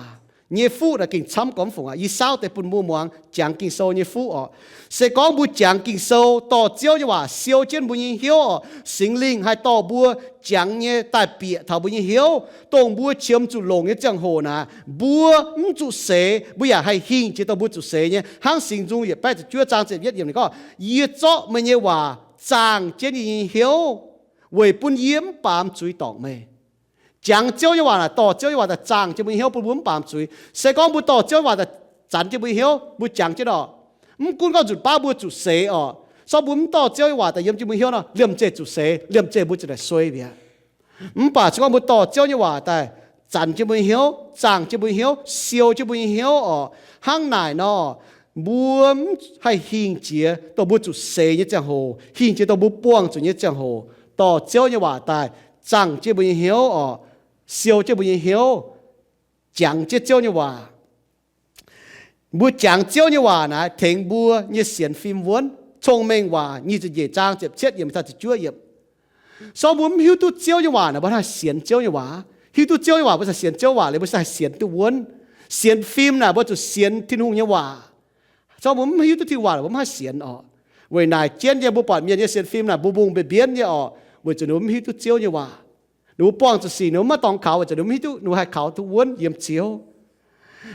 nyei fuqv naaic gengh camv gormx fungc aqv. Yie saauv deix bun mbuo muangx jangx Ging-Sou nyei fuqv orqc. Se gorngv mbuo jangx Ging-Sou, dorh Ziouv nyei waac siou jienv mbuo nyei hnyouv orqc, Singx Lingh haih dorh mbuo jangx nyei daaih bieqc taux mbuo nyei hnyouv, dongh mbuo qiemx zuqc longc nyei ziangh hoc naaic, mbuo mv zuqc seix, mbuo yaac haih hingh jiex dongh mbuo zuqc seix nyei. Hnangv Singx Nzung yietc baeqv ziepc juov zaang ziepc yietv yiemc ninh gorngv, yie zorqv meih nyei waac zaangh jienv yie nyei hnyouv, weic bun yie mv baamz zuiz dorngc meih. Jangx Ziouv nyei waac naaic, dorh Ziouv nyei waac daaih zaangh jienv mbuo nyei hnyouv bun mbuo mv baamz zuiz. Se gorngv mbuo dorh Ziouv nyei waac daaih zanx jienv mbuo nyei hnyouv, mbuo jangx jienv orqc, mv gunv gorngv nzunc baav mbuo zuqc seix orqc, se gorngv mbuo mv dorh Ziouv nyei waac daaih yiem jienv mbuo hnyouv nor, liemh zeih zuqc seix, liemh zeih mbuo ziouc daaih suei mi'aqv. Mv baac se gorngv mbuo dorh Ziouv nyei waac daaih zanx jienv mbuo nyei hnyouv, zaangh jienv mbuo nyei hnyouv, siou jienv mbuo nyei hnyouv orqc, hnangv naaic nor, mbuo mv haih hingh jiex dongh mbuo zuqc seix nyei ziangh hoc, hingh jiex dongh mbuo buangh zuqc nyei ziangh hoc, dorh Ziouv nyei waac daaih zaangh jienv mbuo nyei hnyouv orqc, siou jienv mbuo nyei hnyouv, jangx jienv Ziouv nyei waac. Mbuo jangx Ziouv nyei waac naaic tengx mbuo nyei sienx fim wuonv. Cong-Mengh Waac nyic ziepc nyeic zaang ziepc cietv yiemc taux ziepc juov yiemc. Se gorngv mbuo mv hiuv duqv Ziouv nyei waac naaic, mbuo haih sienx Ziouv nyei waac? Hiuv duc Ziouv nyei waac, mbuo cingx sienx Ziouv waac liuz, mbuo haih sienx duqv wuonv. Sienx fim naaic, mbuo zuqc sienx Tin-Hungh nyei waac. Se gorngv mbuo mv hiuv duqv Tin-Hungh waac, mbuo mv haih sienx orqc. Weic naaic jienv nyei mbuo buatc mienh nyei sienx fim naaic, mbuo mbungh mbienv mbienv nyei orqc, weic zuqc ninh mbuo mv hiuv duqv Ziouv nyei waac. Ninh mbuo buangh zuqc sic, ninh mbuo maiv dorngx kaux, weic zuqc ninh mbuo mv hiuv duqv ninh mbuo haih kaux duqv wuonv yiem Ziouv.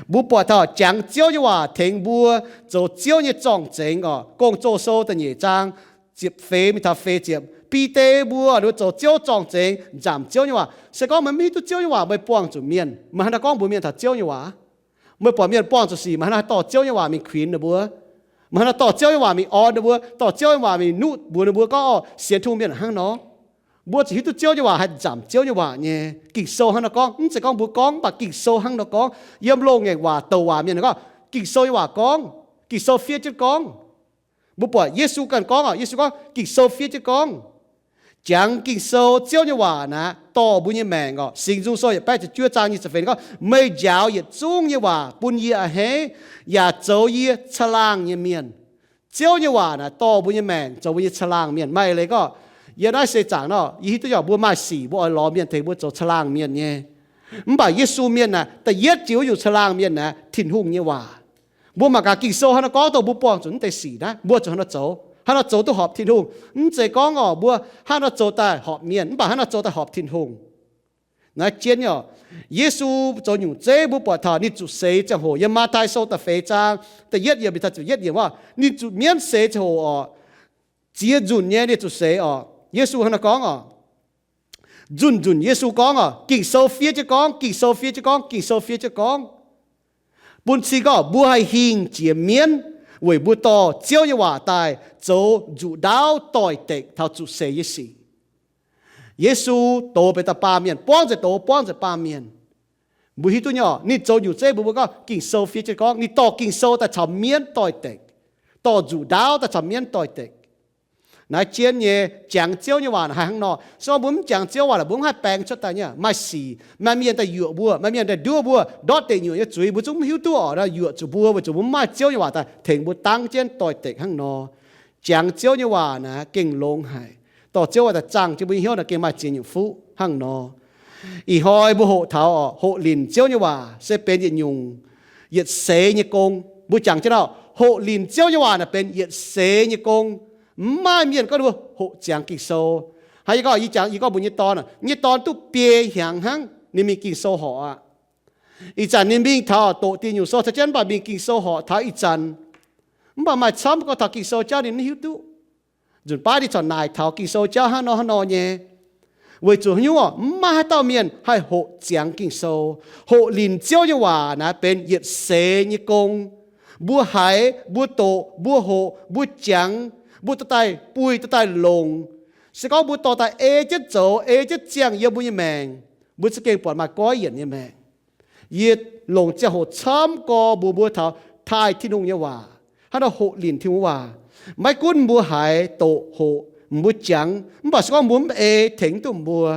Mbuo buatc taux jangx Ziouv nyei waac tengx mbuo zoux Ziouv nyei zorng-zengx oc. Gong-Zoh sou da'nyeic zaang ziepc feix mingh taux feix ziepc, Bide mbuo, ninh mbuo zoux Ziouv zorng-zengx, nzamc Ziouv nyei waac. Se gorngv meih mv hiuv duqv Ziouv nyei waac, meih buangh zuqc mienh, meih hnangv naaiv gorngv mbuox mienh taux Ziouv nyei waac. Meih buatc mienh buangh zuqc sic, meih hnangv naaiv dorh Ziouv nyei waac mingh kuinx ninh mbuo, meih hnangv naaiv dorh Ziouv nyei waac mingh orn ninh mbuo, dorh Ziouv nyei waac mingh nuqv mbuox ninh mbuo gorngv, orqc, sienx Tin-Hungh mienh hnangv nor. Mbuo zuqc hiuv duqv Ziouv nyei waac haih nzamc Ziouv nyei waac nyei. Ging-Sou hnangv nor gorngv, mv zeiz gorngv mbuo gorngv, mv baac Ging-Sou hnangv nor gorngv. Yiem loz-ngaengc waac douc waac mienh gorngv, Ging-Sou nyei waac gorngv, Ging-Sou fiev jienv gorngv. Mbuo buatc Yesu ganh gorngv oc, Yesu gorngv, Ging-Sou fiev jienv gorngv. Jangx Ging-Sou, Ziouv nyei waac naaic dorh mbuo nyei maengc oc. Singx Nzung Sou yietc baeqv ziepc juov zaang nyic ziepc feix gorngv, meih njaaux yietc zungv nyei waac bun yie a'hneiv, yaac zoux yie caangh laangh nyei mienh. Ziouv nyei waac naaic dorh mbuo nyei maengc zoux mbuo nyei caangh laangh mienh. Maaih leiz gorngv, yiem naaiv seix zaangc nor, yie hiuv duqv nyei, mbuo maaih sic mbuo oix lorz mienh tengx mbuo zoux caangh laangh mienh nyei. Mv baac Yesu mienh naaic da'yietv jiex wuov nyungc caangh laangh mienh naaic Tin-Hungh nyei waac. Mbuo mangc gaax Ging-Sou hnangv naaiv gorngv dongh mbuo buangh zuqc naaiv deix sic naaiv, mbuo zuqc hnangv naaiv zoux, hnangv naaiv zoux duqv horpc Tin-Hungh. Mv zeiz gorngv orqc, mbuo hnangv naaiv zoux daaih horpc mienh, mv baac hnangv naaiv zoux daaih horpc Tin-Hungh. Naaiv jienv nyei orqc, Yesu zoux nyungc zeiv mbuo buatc taux ninh zuqc seix ziangh hoc yiem Matv^tai Sou da'feix zaang da'yietv yiemc mingh taux ziepc yietv yiemc orqc, ninh zuqc mienv seix ziangh hoc orqc, ziex nzunc nyei ninh zuqc seix orqc. Yesu hnangv naaiv gorngv orqc, nzunc nzunc Yesu gorngv orqc, Ging-Sou fiev jienv gorngv, Ging-Sou fiev jienv gorngv, Ging-Sou fiev jienv gorngv, bun cing gorngv mbuo haih hingh jiex mienv weic mbuo dorh Ziouv nyei waac daaih zoux nzuqc ndaauv doix-dekc taux zuqc seix nyei sic. Yesu douz benx da'baamh mienh, buangv nzengc douz, buangv nzengc baamh mienh. Mbuo hiuv duqv nyei orqc, ninh zoux nyungc zeiv mbuo, mbuo gorngv Ging-Sou fiev jienv gorngv ninh dorh Ging-Sou daaih caux mienv doix-dekc, dorh nzuqc ndaauv daaih caux mienv doix-dekc. Naaiv jienv nyei jangx Ziouv nyei waac haiz hnangv nor. Se gorngv mbuo mv jangx Ziouv waac, mbuo mv haih baeng cuotv daaih nyei. Maaih sic, maaih mienh daaih yuoqc mbuo, maaih mienh daaih nduov mbuo, ndortv deic nyuoqc nyei zuiz, mbuo zungv mv hiuv duqv orqc, yuoqc zuqc mbuo weic zuqc mbuo mv maaih Ziouv nyei waac daaih tengx mbuo dangv jienv doix-dekc hnangv nor. Jangx Ziouv nyei waac naaic gengh longx haic. Dorh Ziouv waac daaih zaangh jienv mbuo nyei hnyouv naaic gengh maaih ziex nyungc fuqv hnangv nor. Ih hnoi mbuo hoqc taux orqc, hoqc linc Ziouv nyei waac se benx yietc nyungc yietc seix nyei gong. Mbuo jangx jienv orqc, hoqc linc Ziouv nyei waac naaic benx yietc seix nyei gong. Mv maaih mienh gorngv ninh mbuo hoqc ziangx Ging-Sou. Hnangv yie gorngv, yie jangx, yie gorngv mbuox nyei dorn, nyei dorn duqv biei hnyangx hnangv ninh mingh Ging-Sou horc aqv. Ih zanc ninh mingh taux doqc dieh nyungc sou caux jienv mv baac mingh Ging-Sou horc taux ih zanc, mv baac maaih camv gorngv taux Ging-Sou jauv ninh mv hiuv duqv. Nzunc baav ninh corc naaic taux Ging-Sou jauv hnangv nor hnangv nor nyei. Weic zuqc haaix nyungc orqc, mv maaih haaix dauh mienh haih hoqc ziangx Ging-Sou. Hoqc linc Ziouv nyei waac naaic benx yietc seix nyei gong. Mbuo haiz, mbuo doqc, mbuo hoqc, mbuo jangx, mbuo dorh daaih buih, dorh daaih longc. Se gorngv mbuo dorh daaih ei jienv zoux, ei jienv ziangh yiem mbuo nyei maengc, mbuo za'gengh buatc maaih goiv yienc nyei maengc. Yie longc ziangh hoc camv gorx mbuox mbuo taux taaih Tin-Hungh nyei waac, hnangv nor hoqc linc Tin-Hungh waac. Maiv gunv mbuo haiz, doqc, hoqc, mbuo jangx, mv baac se gorngv mbuo mv ei, tengx mv duqv mbuo.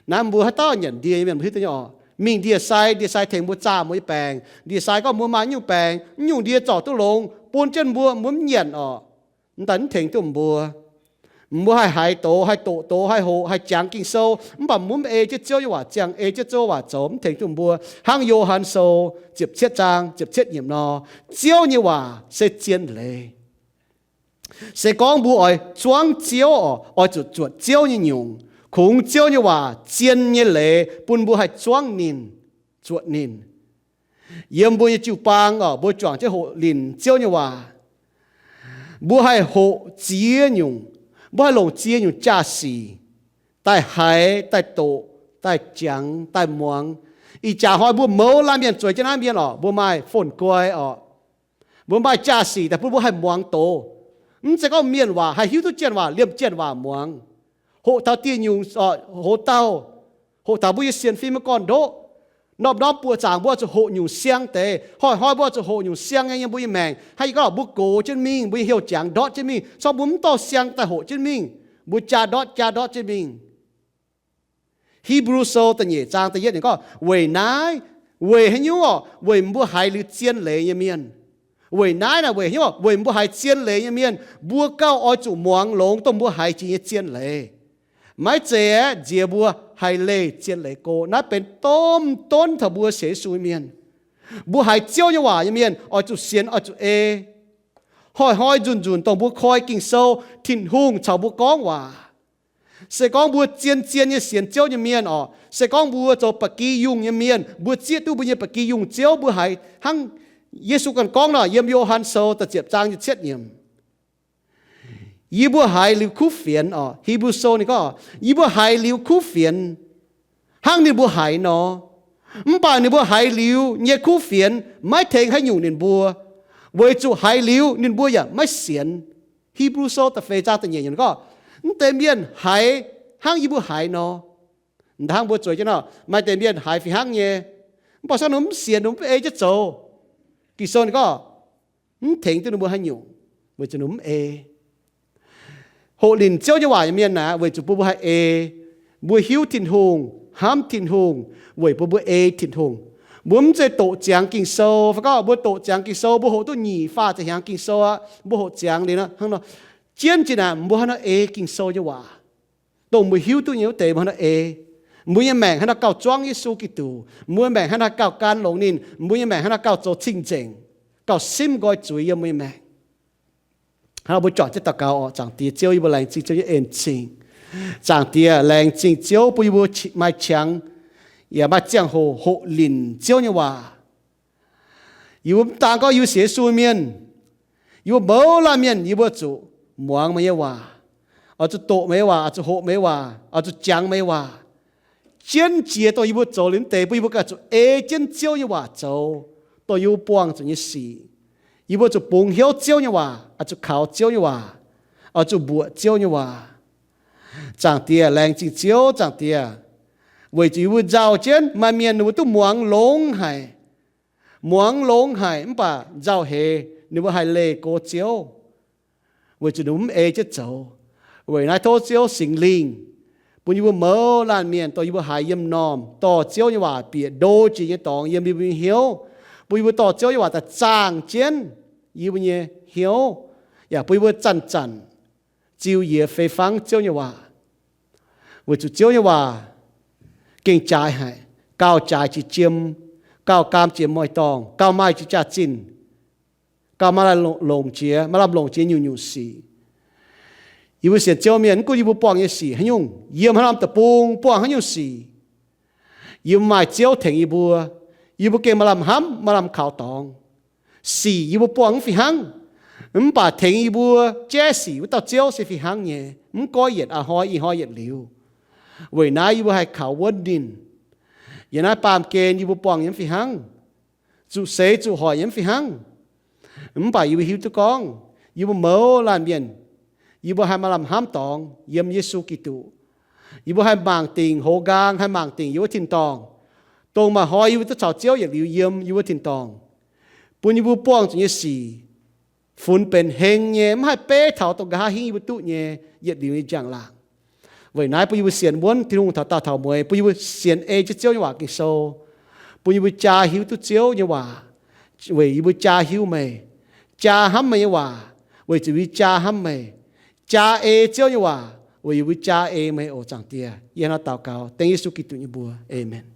Naaiv mbuo haaix dauh nyanc ndie nyei mienh mbuo hiuv duqv nyei orqc. Mingh ndie-sai, ndie-sai tengx mbuo zaah mbuo nyei baengc. Ndie-sai gorngv mbuo maaih nyungc baengc, nyungc ndie zorc duqv longx, bun jienv mbuo, mbuo mv nyanc orqc. Mv daaih mv tengx duqv mbuo. Mbuo haih haiz doz, haih doqc doz, haih hoqc, haih jangx Ging-Sou, mv baac mbuo mv ei jienv Ziouv nyei waac ziangh, ei jienv Ziouv waac zoux, mv tengx duqv mbuo. Hnangv Yo^han Sou ziepc cietv zaang ziepc cietv yiemc nor, Ziouv nyei waac se zien leiz. Se gorngv mbuo oix zuangv Ziouv orqc, oix zuqc zuotc Ziouv nyei nyungc, kungx Ziouv nyei waac zien nyei leiz bun mbuo haih zuangv ninh, zuotc ninh. Yiem mbuo nyei jiu-baang orqc, mbuo juangc jienv hoqc linc Ziouv nyei waac. Mbuo haih hoqc ziex nyungc, mbuo haih longc ziex nyungc jaa-sic daaih haiz, daaih doqc, daaih jangx, daaih muangx. Ih jaax hnoi mbuo mouz laanh mienh zueiz jienv naaiv mienh orqc, mbuo maaih phone guai orqc, mbuo maaih jaa-sic daaih bun mbuo haih muangx doz. Mv zeiz gorngv mienh waac haih hiuv duqv jien waac, liemh jien waac muangx. Hoqc taux dieh nyungc orqc, hoqc dauh, hoqc taux mbuo nyei sienx fim nyei gorn-ndoqv. Norm-norm buoqc zaangc mbuo oix zuqc hoqc nyungc siang deix. Hnoi-hnoi mbuo oix zuqc hoqc nyungc siang nyei yiem mbuo nyei maengc. Hnangv yie gorngv mbuo gox jienv mingh, mbuo nyei heuc jangx ndortv jienv mingh. Se gorngv mbuo mv dorh siang daaih hoqc jienv mingh, mbuo jaa ndortv jaa ndortv jienv mingh. Hipv^lu Sou da'nyeic zaang da'yietv ninh gorngv, weic naaiv, weic haaix nyungc orqc? Weic mbuo haiz liuz zien leiz nyei mienh. Weic naaiv naaic weic haaix nyungc orqc? Weic mbuo haiz zien leiz nyei mienh, mbuo gauh oix zuqc muangx longx dongh mbuo haiz jiex nyei zien leiz. Maiv zeiz aeqv, nziex mbuo haih leih zien leiz go. Naaiv benx domh donv taux mbuo sienx Yesu nyei mienh. Mbuo haiz Ziouv nyei waac nyei mienh oix zuqc sienx, oix zuqc ei. Hnoi-hnoi nzunc-nzunc dongh mbuo koi Ging-Sou, Tin-Hungh caux mbuo gorngv waac. Se gorngv mbuo zien-zien nyei sienx Ziouv nyei mienh orqc, se gorngv mbuo zoux ba'gi yungh nyei mienh, mbuo zieqv duqv mbuo nyei ba'gi yungh ziouv, mbuo haiz hnangv Yesu ganh gorngv nor, yiem Yo^han Sou da'ziepc zaang nyei cietv nyiemc, yie mbuo haiz liuz kuv fienx orqc. Hebrew Sou ninh gorngv, yie mbuo haiz liuz kuv fienx hnangv ninh mbuo haiz nor. Mv baac ninh mbuo haiz liuz nyei kuv fienx maiv tengx haaix nyungc ninh mbuo, weic zuqc haiz liuz ninh mbuo yaac maiv sienx. Hebrew Sou da'feix zaang da'nyeic gorngv, mv deix mienh haiz hnangv yie mbuo haiz nor. Hnangv mbuo zueiz jienv nor, maaih deix mienh haiz fih hnangv nyei, mv baac se ninh mv sienx, ninh mv ei jienv zoux. Ging-Sou ninh gorngv, mv tengx duqv ninh mbuo haaix nyungc, weic zuqc ninh mv ei. Hoqc linc Ziouv nyei waac nyei mienh aah, weic zuqc bun mbuo haih ei, mbuo hiuv Tin-Hungh, hnamv Tin-Hungh, weic bun mbuo ei Tin-Hungh. Mbuo mv zeiz doqc ziangx Ging-Sou fai gorngv mbuo doqc ziangx Ging-Sou, mbuo hoqc duqv nyic faah ziepc hnyangx Ging-Sou aqv, mbuo hoqc ziangx liuz hnangv nor, jienv jiex naaic mbuo haaix nor ei Ging-Sou nyei waac, dongh mbuo hiuv duqv nyei wuov deix mbuo haaix nor ei. Mbuo nyei maengc haaix nor gauh zuangv Yesu Giduc, mbuo nyei maengc haaix nor gauh gan longx ninh, mbuo nyei maengc haaix nor gauh zoux cing-nzengc, gauh simv nqoi zuiz yiem mbuo nyei maengc. Hnangv nor mbuo juangc jienv daux gaux orqc. Zaangc Diex Ziouv, yie mbuo laengz zingh Ziouv nyei en-zingh. Zaangc Diex, laengz zingh Ziouv bun yie mbuo maaih qangx, yaac maaih ziangh hoc hoqc linc Ziouv nyei waac. Yie mbuo mv daan gorngv yie mbuo sienx Yesu mienh, yie mbuo mouz laanh mienh yie mbuo zuqc muangx meih nyei waac, oix zuqc doqc meih nyei waac, oix zuqc hoqc meih nyei waac, oix zuqc jangx meih nyei waac. Jienv jiex dongh yie mbuo zoux liuz mv deix, bun yie mbuo ganh zuqc ei jienv Ziouv nyei waac zoux, dongh yie mbuo buangh zuqc nyei sic. Yie mbuo zuqc bungx hnyouv Ziouv nyei waac, oix zuqc kaux Ziouv nyei waac, oix zuqc mbuoqc Ziouv nyei waac. Zaangc Diex, laengz zingh Ziouv, Zaangc Diex, weic zuqc yie mbuo nzauh jienv maaih mienh ninh mbuo duqv muangx longx haic, muangx longx haic mv baac nzauh heix ninh mbuo haih leih go Ziouv, weic zuqc ninh mbuo mv ei jienv zoux. Weic naaiv tov Ziouv Singx Lingh bun yie mbuo mouz laanh mienh, dongh yie mbuo haiz yiem m'normh dorh Ziouv nyei waac bieqc ndo jiex nyei dorngx yiem yie mbuo nyei hnyouv, bun yie mbuo dorh Ziouv nyei waac daaih zaangh jienv yie mbuo nyei hnyouv, yaac bun yie mbuo zanc-zanc ziux yie fei fangv Ziouv nyei waac. Weic zuqc Ziouv nyei waac gengh jaaix haic, gauh jaaix jiex jiem, gauh gaam jiex moih-dorngh, gauh maaih jiex jaax-zinh, gauh maaih lamh longc jiex, maaih lamh longc jiex nyungc-nyungc sic. Yie mbuo sienx Ziouv mienh, mv gunv yie mbuo buangh nyei sic haaix nyungc, yiem haaix norm deic-bung buangh haaix nyungc sic, yie mbuo maaih Ziouv tengx yie mbuo, yie mbuo gengh maaih lamh hnamv, maaih lamh kaux dorngx. Sic yie mbuo buangh mv fih hnangv, mv baac tengx yie mbuo jaiv sic wuov dauh Ziouv se fih hnangv nyei, mv goiv yietc a'hnoi ih hnoi yietc liuz. Weic naaiv yie mbuo haih kaux wuonv ninh. Yiem naaiv baamh gen yie mbuo buangh nyei mv fih hnangv, zuqc seix zuqc hoic nyei mv fih hnangv. Mv baac yie mbuo hiuv duqv gorngv yie mbuo mouz laanh mienh, yie mbuo haih maaih lamh hnamv dorngx yiem Yesu Giduc. Yie mbuo haih mangc dingc hoz nqaang, haih mangc dingc yie wuov tin-dorngh, dongh maaih hnoi yie mbuo duqv caux Ziouv yietc liuz yiem yie wuov tin-dorngh, bun yie mbuo buangh zuqc nyei sic funx benx heng nyei, mv haih beiv taux dongh nqa'haav hingv yie mbuo duqv nyei yietc liuz nyei njang-laangc. Weic naaiv bun yie mbuo sienx wuonv Tin-Hungh taux daauh taux mueiz, bun yie mbuo sienx ei jienv Ziouv nyei waac Ging-Sou, bun yie mbuo jaa hiuv duqv Ziouv nyei waac, weic yie mbuo jaa hiuv meih, jaa hnamv meih nyei waac, weic zuqc yie mbuo jaa hnamv meih, jaa ei Ziouv nyei waac, weic yie mbuo jaa ei meih oc Zaangc Diex. Yie hnangv naaiv daux gaux dengv Yesu Giduc nyei mbuox. Aamen.